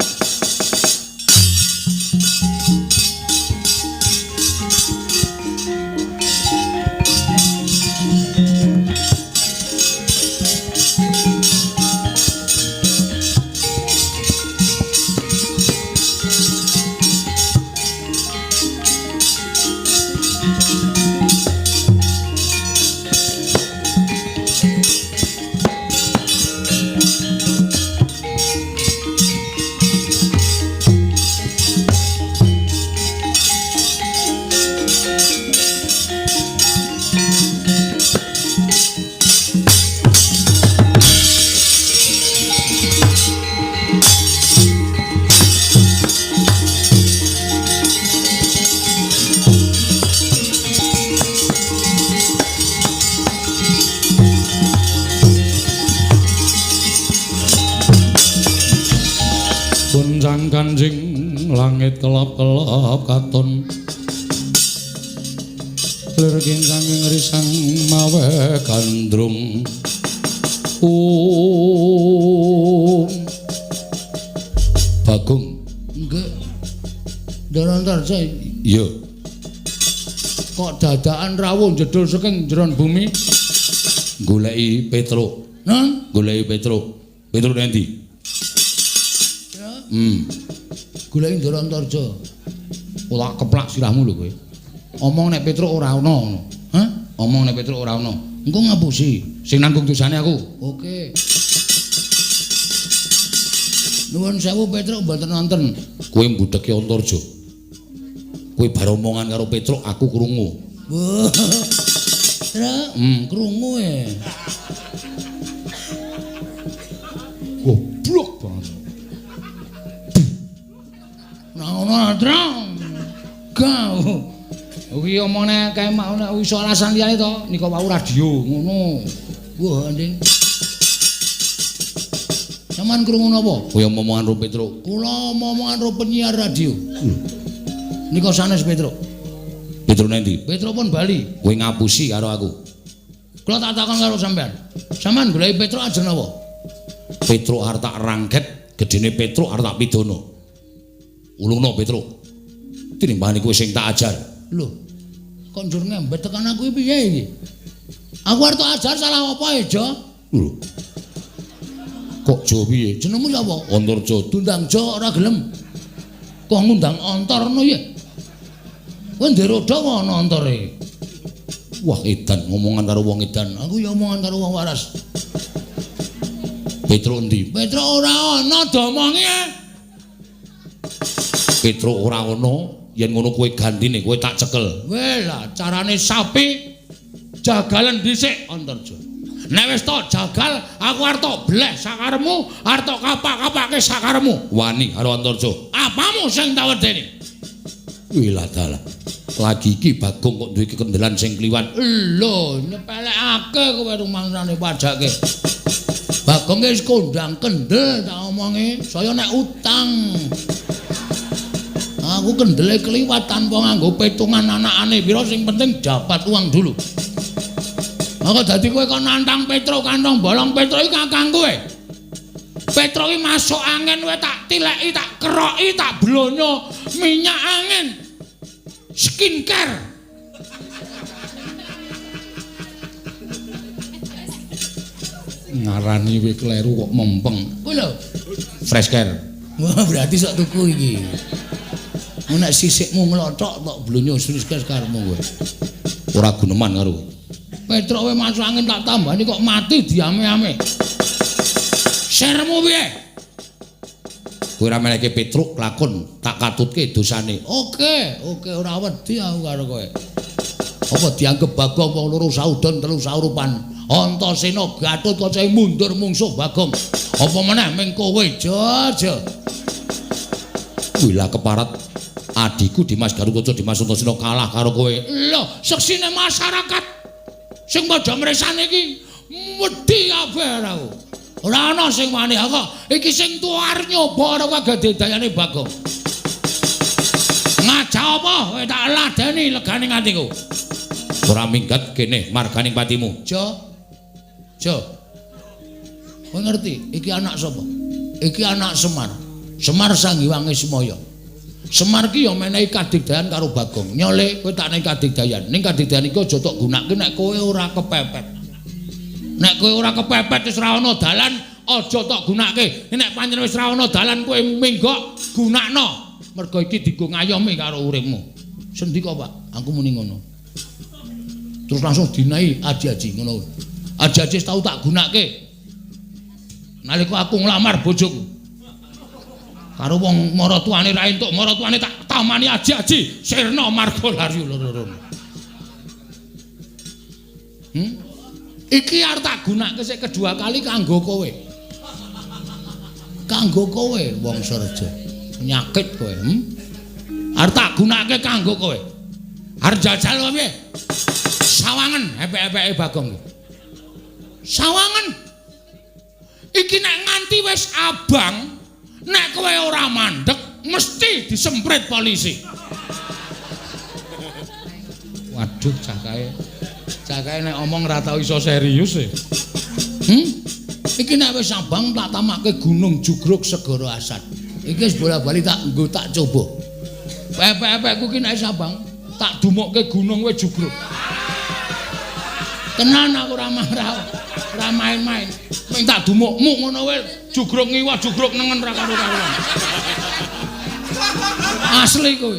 Kanjing langit kelap-kelap katon lir kincang risang mawe gandrung. Bagong nggih Ndara-ndara iya kok dadakan rawuh jedul saking jeron bumi goleki Petruk. Nang goleki Petruk. Petruk endi? Goleki Ndara Antarja. Ora keplak sirahmu lho kowe. Omong nek Petruk ora ana ngono. Hah? Omong nek Petruk ora ana. Engko ngapusi. Sing nanggung dosane aku. Oke. Nuwun sewu Petruk mboten wonten. Kowe mbudheki Antarja. Kowe bar omongan karo Petruk aku krungu. Truk, krungu e. Goblok banget. Ngono drong. Gau. Kuwi omongane kae mau nek iso alasan liyane to, nika wau radio ngono. Wah, anjing. Sampeyan krungu napa? Kowe omongan karo Petruk. Kula omongan karo penyiar radio. Nika sanes Petruk. Petruk nendi? Petruk pun bali. Kowe ngapusi karo aku. Kula tak takon karo sampeyan. Sampeyan goleki Petruk ajeng napa? Petruk arep tak rangket, gedene Petruk arep tak pidana. Ulungno Petruk. Tinimbangane kowe sing tak ajar. Lho. Kok njur ngembet tekan aku iki piye iki? Aku arep tak ajar salah apa e, Jo? Lho. Kok Jo piye? Jenengmu sapa? Antarja. Diundang Jo ora gelem. Kok ngundang Antar ngono ya? Kowe ndek roda kok ana antare. Wah, edan ngomongan karo wong edan. Aku ya omongan karo wong waras. Petruk endi? Petruk ora ana domongi. Petruk ora ana, yen ngono kowe gantine, kowe tak cekel. Weh lah, carane sapi jagalen dhisik Antarja. Nek wis tok jagal, aku arep tok bleh sakaremu, arep tok kapak-kapake sakaremu. Wani karo Antarja. Apamu sing tak wedeni? Wih lah dalah. Lagi iki Bagong kok duwe kekendelan sing kliwat. Lho, nyepelekake kowe rumangsane pajake. Bagong wis kondang kendel tak omongi, saya nek utang. Aku kendele kliwat tanpa nganggo petungan anakane pira sing penting dapat uang dulu. Maka dadi kowe kok nantang Petruk kantong bolong Petruk iki kakang kowe. Petruk iki masuk angin kowe tak tileki, tak keroki, tak blonyo minyak angin. Skincare. Ngarani kowe kleru kok mempeng. Kowe lho, fresh care. Wah, berarti sok tuku iki. Nek sisikmu nglothok tok blonyo skincare karepmu kowe. Ora guneman karo kowe. Petruk kowe masuk angin tak tambani kok mati diame-ame. Sermu piye? Kowe ora menehke Petruk lakon tak katutke dosane. Oke, oke ora wedi aku karo kowe. Apa dianggep Bagong wong loro saudon telu saurupan. Antasena Gatotkaca mundur mungsuh Bagong. Apa meneh ming kowe aja. Wila keparat adikku Dimas Garukaca Dimas Antasena kalah karo kowe. Lho, seksine masyarakat sing padha mresane iki wedi kabeh aku. Ora ana sing wani kok. Iki sing tuwa arep nyoba karo kagadedayane Bagong. Ngajak apa kowe tak ladeni legane atiku. Ora minggat kene marganing patimu. Jo. Jo. Kowe ngerti iki anak sapa? Iki anak Semar. Semar Sang Hyang Ismaya. Semar ki ya menehi kadigdayan karo Bagong. Nyole kowe tak nehi kadigdayan. Ning kadigdayan iki aja tok gunake nek kowe ora kepepet. Nek kowe ora kepepet wis ora ana dalan, aja tok gunake. Nek pancen wis ora ana dalan kowe minggok gunakno. Mergo iki dienggo ngayomi karo uripmu. Sendika, Pak, aku muni ngono. Terus langsung dinehi aji-aji ngono. Aji-aji tau tak gunake. Nalika aku nglamar bojoku. Karo wong maratuane ra entuk, maratuane tak tamani aji-aji sirna marga laryu loro-loro. Iki arep tak gunake sik kedua kali kanggo kowe. Kanggo kowe wong Sarja. Penyakit kowe, Arep tak gunake kanggo kowe. Arep jajal piye? Sawangen epek-epeke Bagong. Sawangen. Iki nek nganti wis abang, nek kowe ora mandek mesti disemprit polisi. Waduh, cah kae. Cah kae nek omong ora tau iso serius e. Iki nek wis abang tak tamake Gunung Jugruk Segara Asat. Iki wis bola-bali tak nggo tak coba. Epek-epekku ki nek wis abang tak dumukke gunung wis jugruk. Tenan aku ora marah. Ora main-main. Ming tak dumukmu ngono wae jugruk ngiwa jugruk nengen ra karo-karuan. Asli kowe.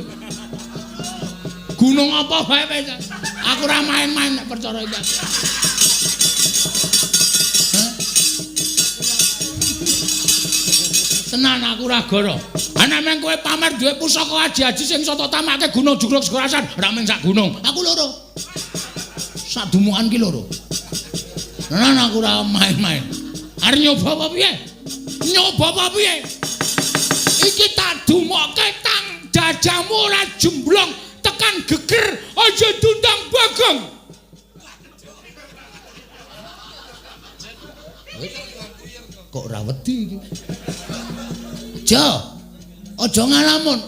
Gunung apa wae wis. Aku ora main-main nek perkara iki. Tenan aku ora goro. Ana meng kowe pamer duwe pusaka aji-aji sing iso tok tamake Gunung Jugruk Segara Asat, ora mung sak gunung. Aku loro. Sak dumukan ki loro. Tenan aku ora main-main. Arep nyoba apa piye? Nyoba apa piye? Iki tak dumokke tang jajamu ora jemblong tekan geger aja diundang Bagong. Kok ora wedi iki? Jo, aja ngalamun.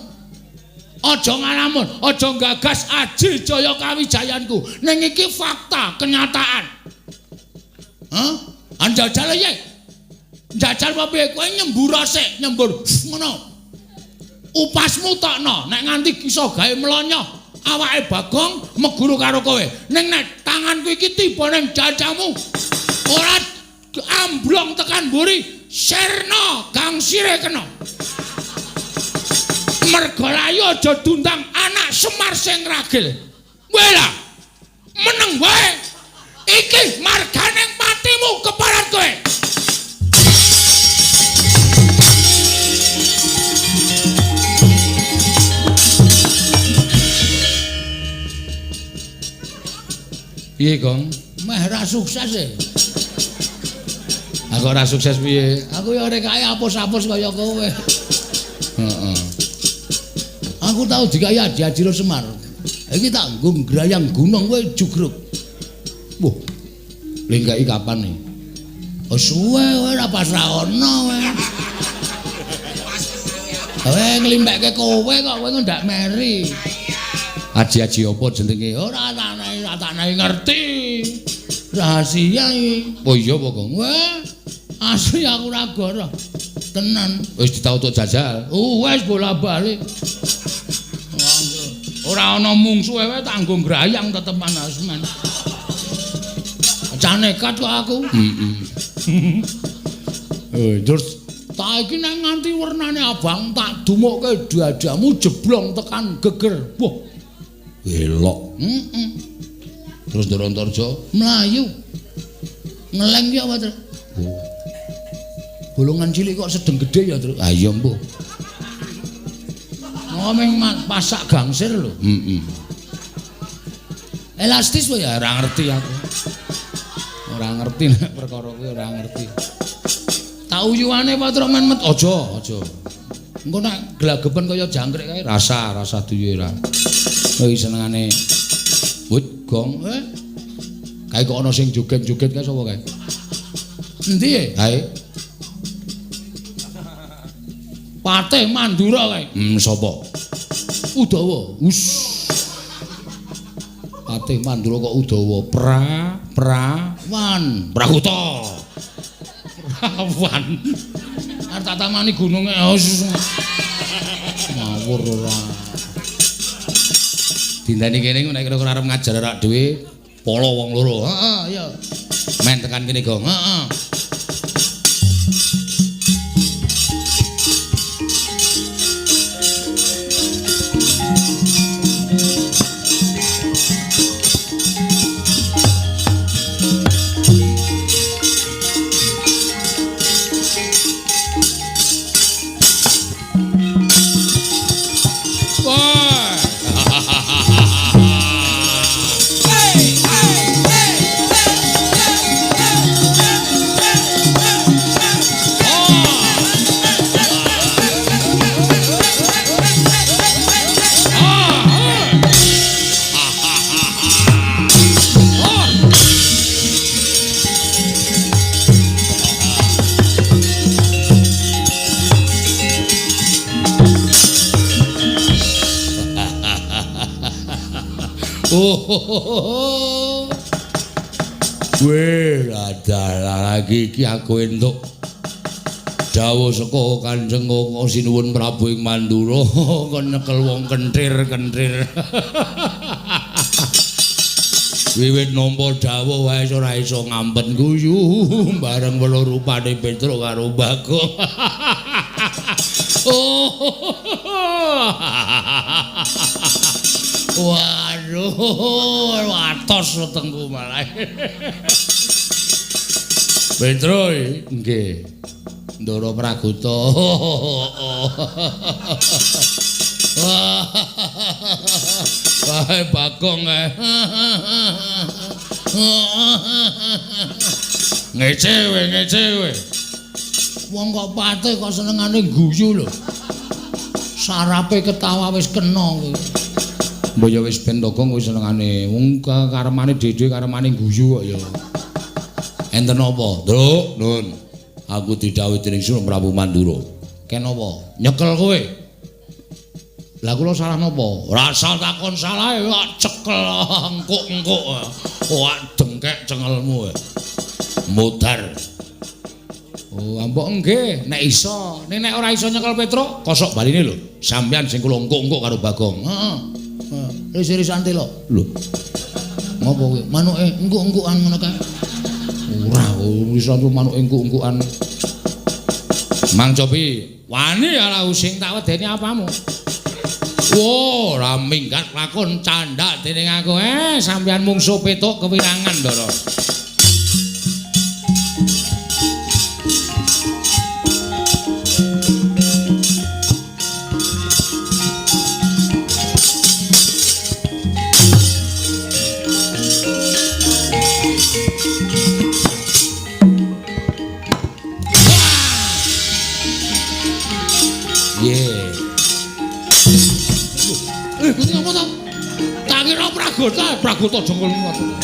Aja ngalamun, aja gagas aji jaya kawijayanku. Ning iki fakta, kenyataan. Hah? Anjajal piye? Njajal apa piye? Kowe nyembur sik, nyembur ngono. Upasmu tokno, nek nganti iso gawe mlonyoh awake Bagong meguru karo kowe. Ning nek tanganku iki tiba ning jajamu, ora amblong tekan mburi, sirna gangsire kena. Merga layu aja diundang anak Semar sing ragil. Wela, meneng wae. Iki marganing patimu keparat kowe. Piye, Gong? Meh ra sukses e. Aku ora sukses piye? Aku ya ora kaya apus-apus kaya kowe. Heeh. Aku tau dikai aji-aji Semar. Iki tak nggo ngrayang gunung kowe jugruk. Wah. Lengkai kapan nih? Oh suwe kowe ora pas ra ono kowe. Kowe nglimpekke kowe kok kowe ndak meri. Aji-aji apa jenenge? Ora tak ngerti. Rahasia iki. Oh iya apa, Gong? Wah, asli aku ora goro. Tenan. Wis ditau tok jajal. Wis bola-bali. Ora ana mungsuhe wae tak nggo ngrayang tetepan asmen. Cah nekat kok aku. Heeh. Terus tak iki nek nganti wernane abang tak dumukke dadamu jeblong tekan geger. Wah. Elok. Heeh. Terus Ndoro Antarja mlayu. Ngeleng ki apa, Tru? Oh. Bolongan cilik kok sedeng gedhe ya, Tru? Ah iya, mbuh. Ming pasak gangsir lho. Heeh. Elastis wae ya ora ngerti aku. Ora ngerti nek perkara kuwi ora ngerti. Tak uyuane Petruk men met aja, aja. Engko nek glagepen kaya jangkrik kae rasa duwe ora. Kuwi senengane wut gong. Kae kok ana sing joget-joget kae sapa kae? Endi e? Kae. Patih Mandura kae. Sapa? Udawa. Us. Patih Mandura kok Udawa. Pra wan. Prakuta. Prawan. Arep tak tamani gununge. Ngawur ora. Dinteni kene nek kira-kira arep ngajar arak dhewe polo wong loro. Heeh, iya. Men tekan kene, Gong. Heeh. Weh, adalah lagi iki aku entuk dawuh saka Kanjeng Sinuwun Prabu ing Mandura kon nyekel wong kenthir-kenthir. Wiwit nampa dawuh wae ora iso ngampet guyu bareng weluh rupane Petruk karo Bagong. Waduh, watos wetengku malah. Petruk, nggih. Ndara Praguta. Wae Bagong kae. Ngece we, ngece we. Wong kok patih kok senengane guyu lho. Sarape ketawa wis kena kuwi. Mbok ya wis ben to, Gong, kuwi senengane. Wong karemane dhewe karemane guyu kok ya. Enten apa? Ndruk, Nun. Aku didhawuhi dening Sunan Prabu Mandura. Ken apa? Nyekel kowe. Lah kula salah napa? Ora usah takon salahe, kok cekel engkuk-engkuk. Wah, dengkek cengelmu. Mudar. Oh, ambok nggih, nek iso. Nek ora iso nyekel Petruk, kosok baline lho. Sampeyan sing kula engkuk-engkuk karo Bagong. Heeh. Ris-risan telo. Lho. Ngopo kuwi? Manuke engkuk-engkukan ngono kae. Ora, iso manuke engkuk-engkukan. Mang Copi, wani ala using tak wedeni apamu. Wo, ora minggat lakon candhak dening aku. Sampeyan mungsuh Petruk kewirangan, Ndara. Pragota jengkol ngono.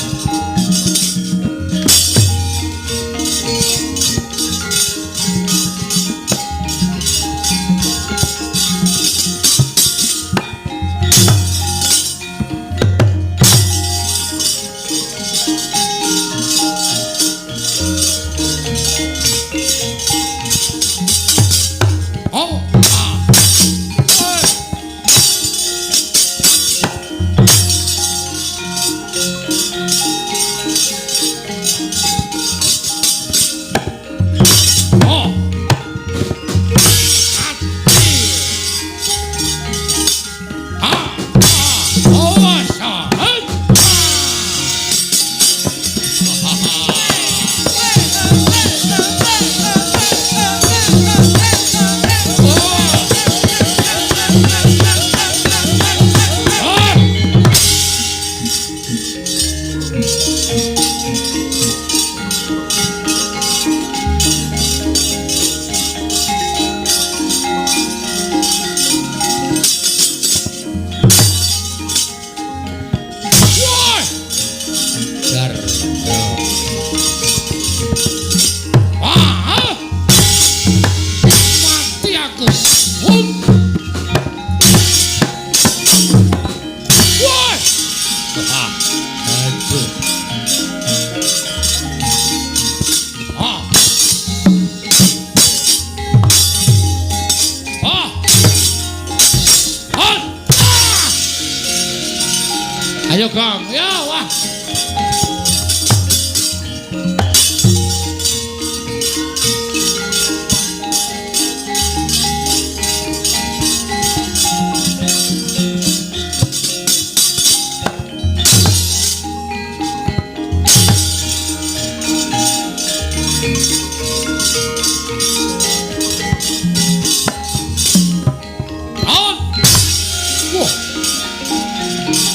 Ayo Gong, ya wah.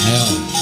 Ayo.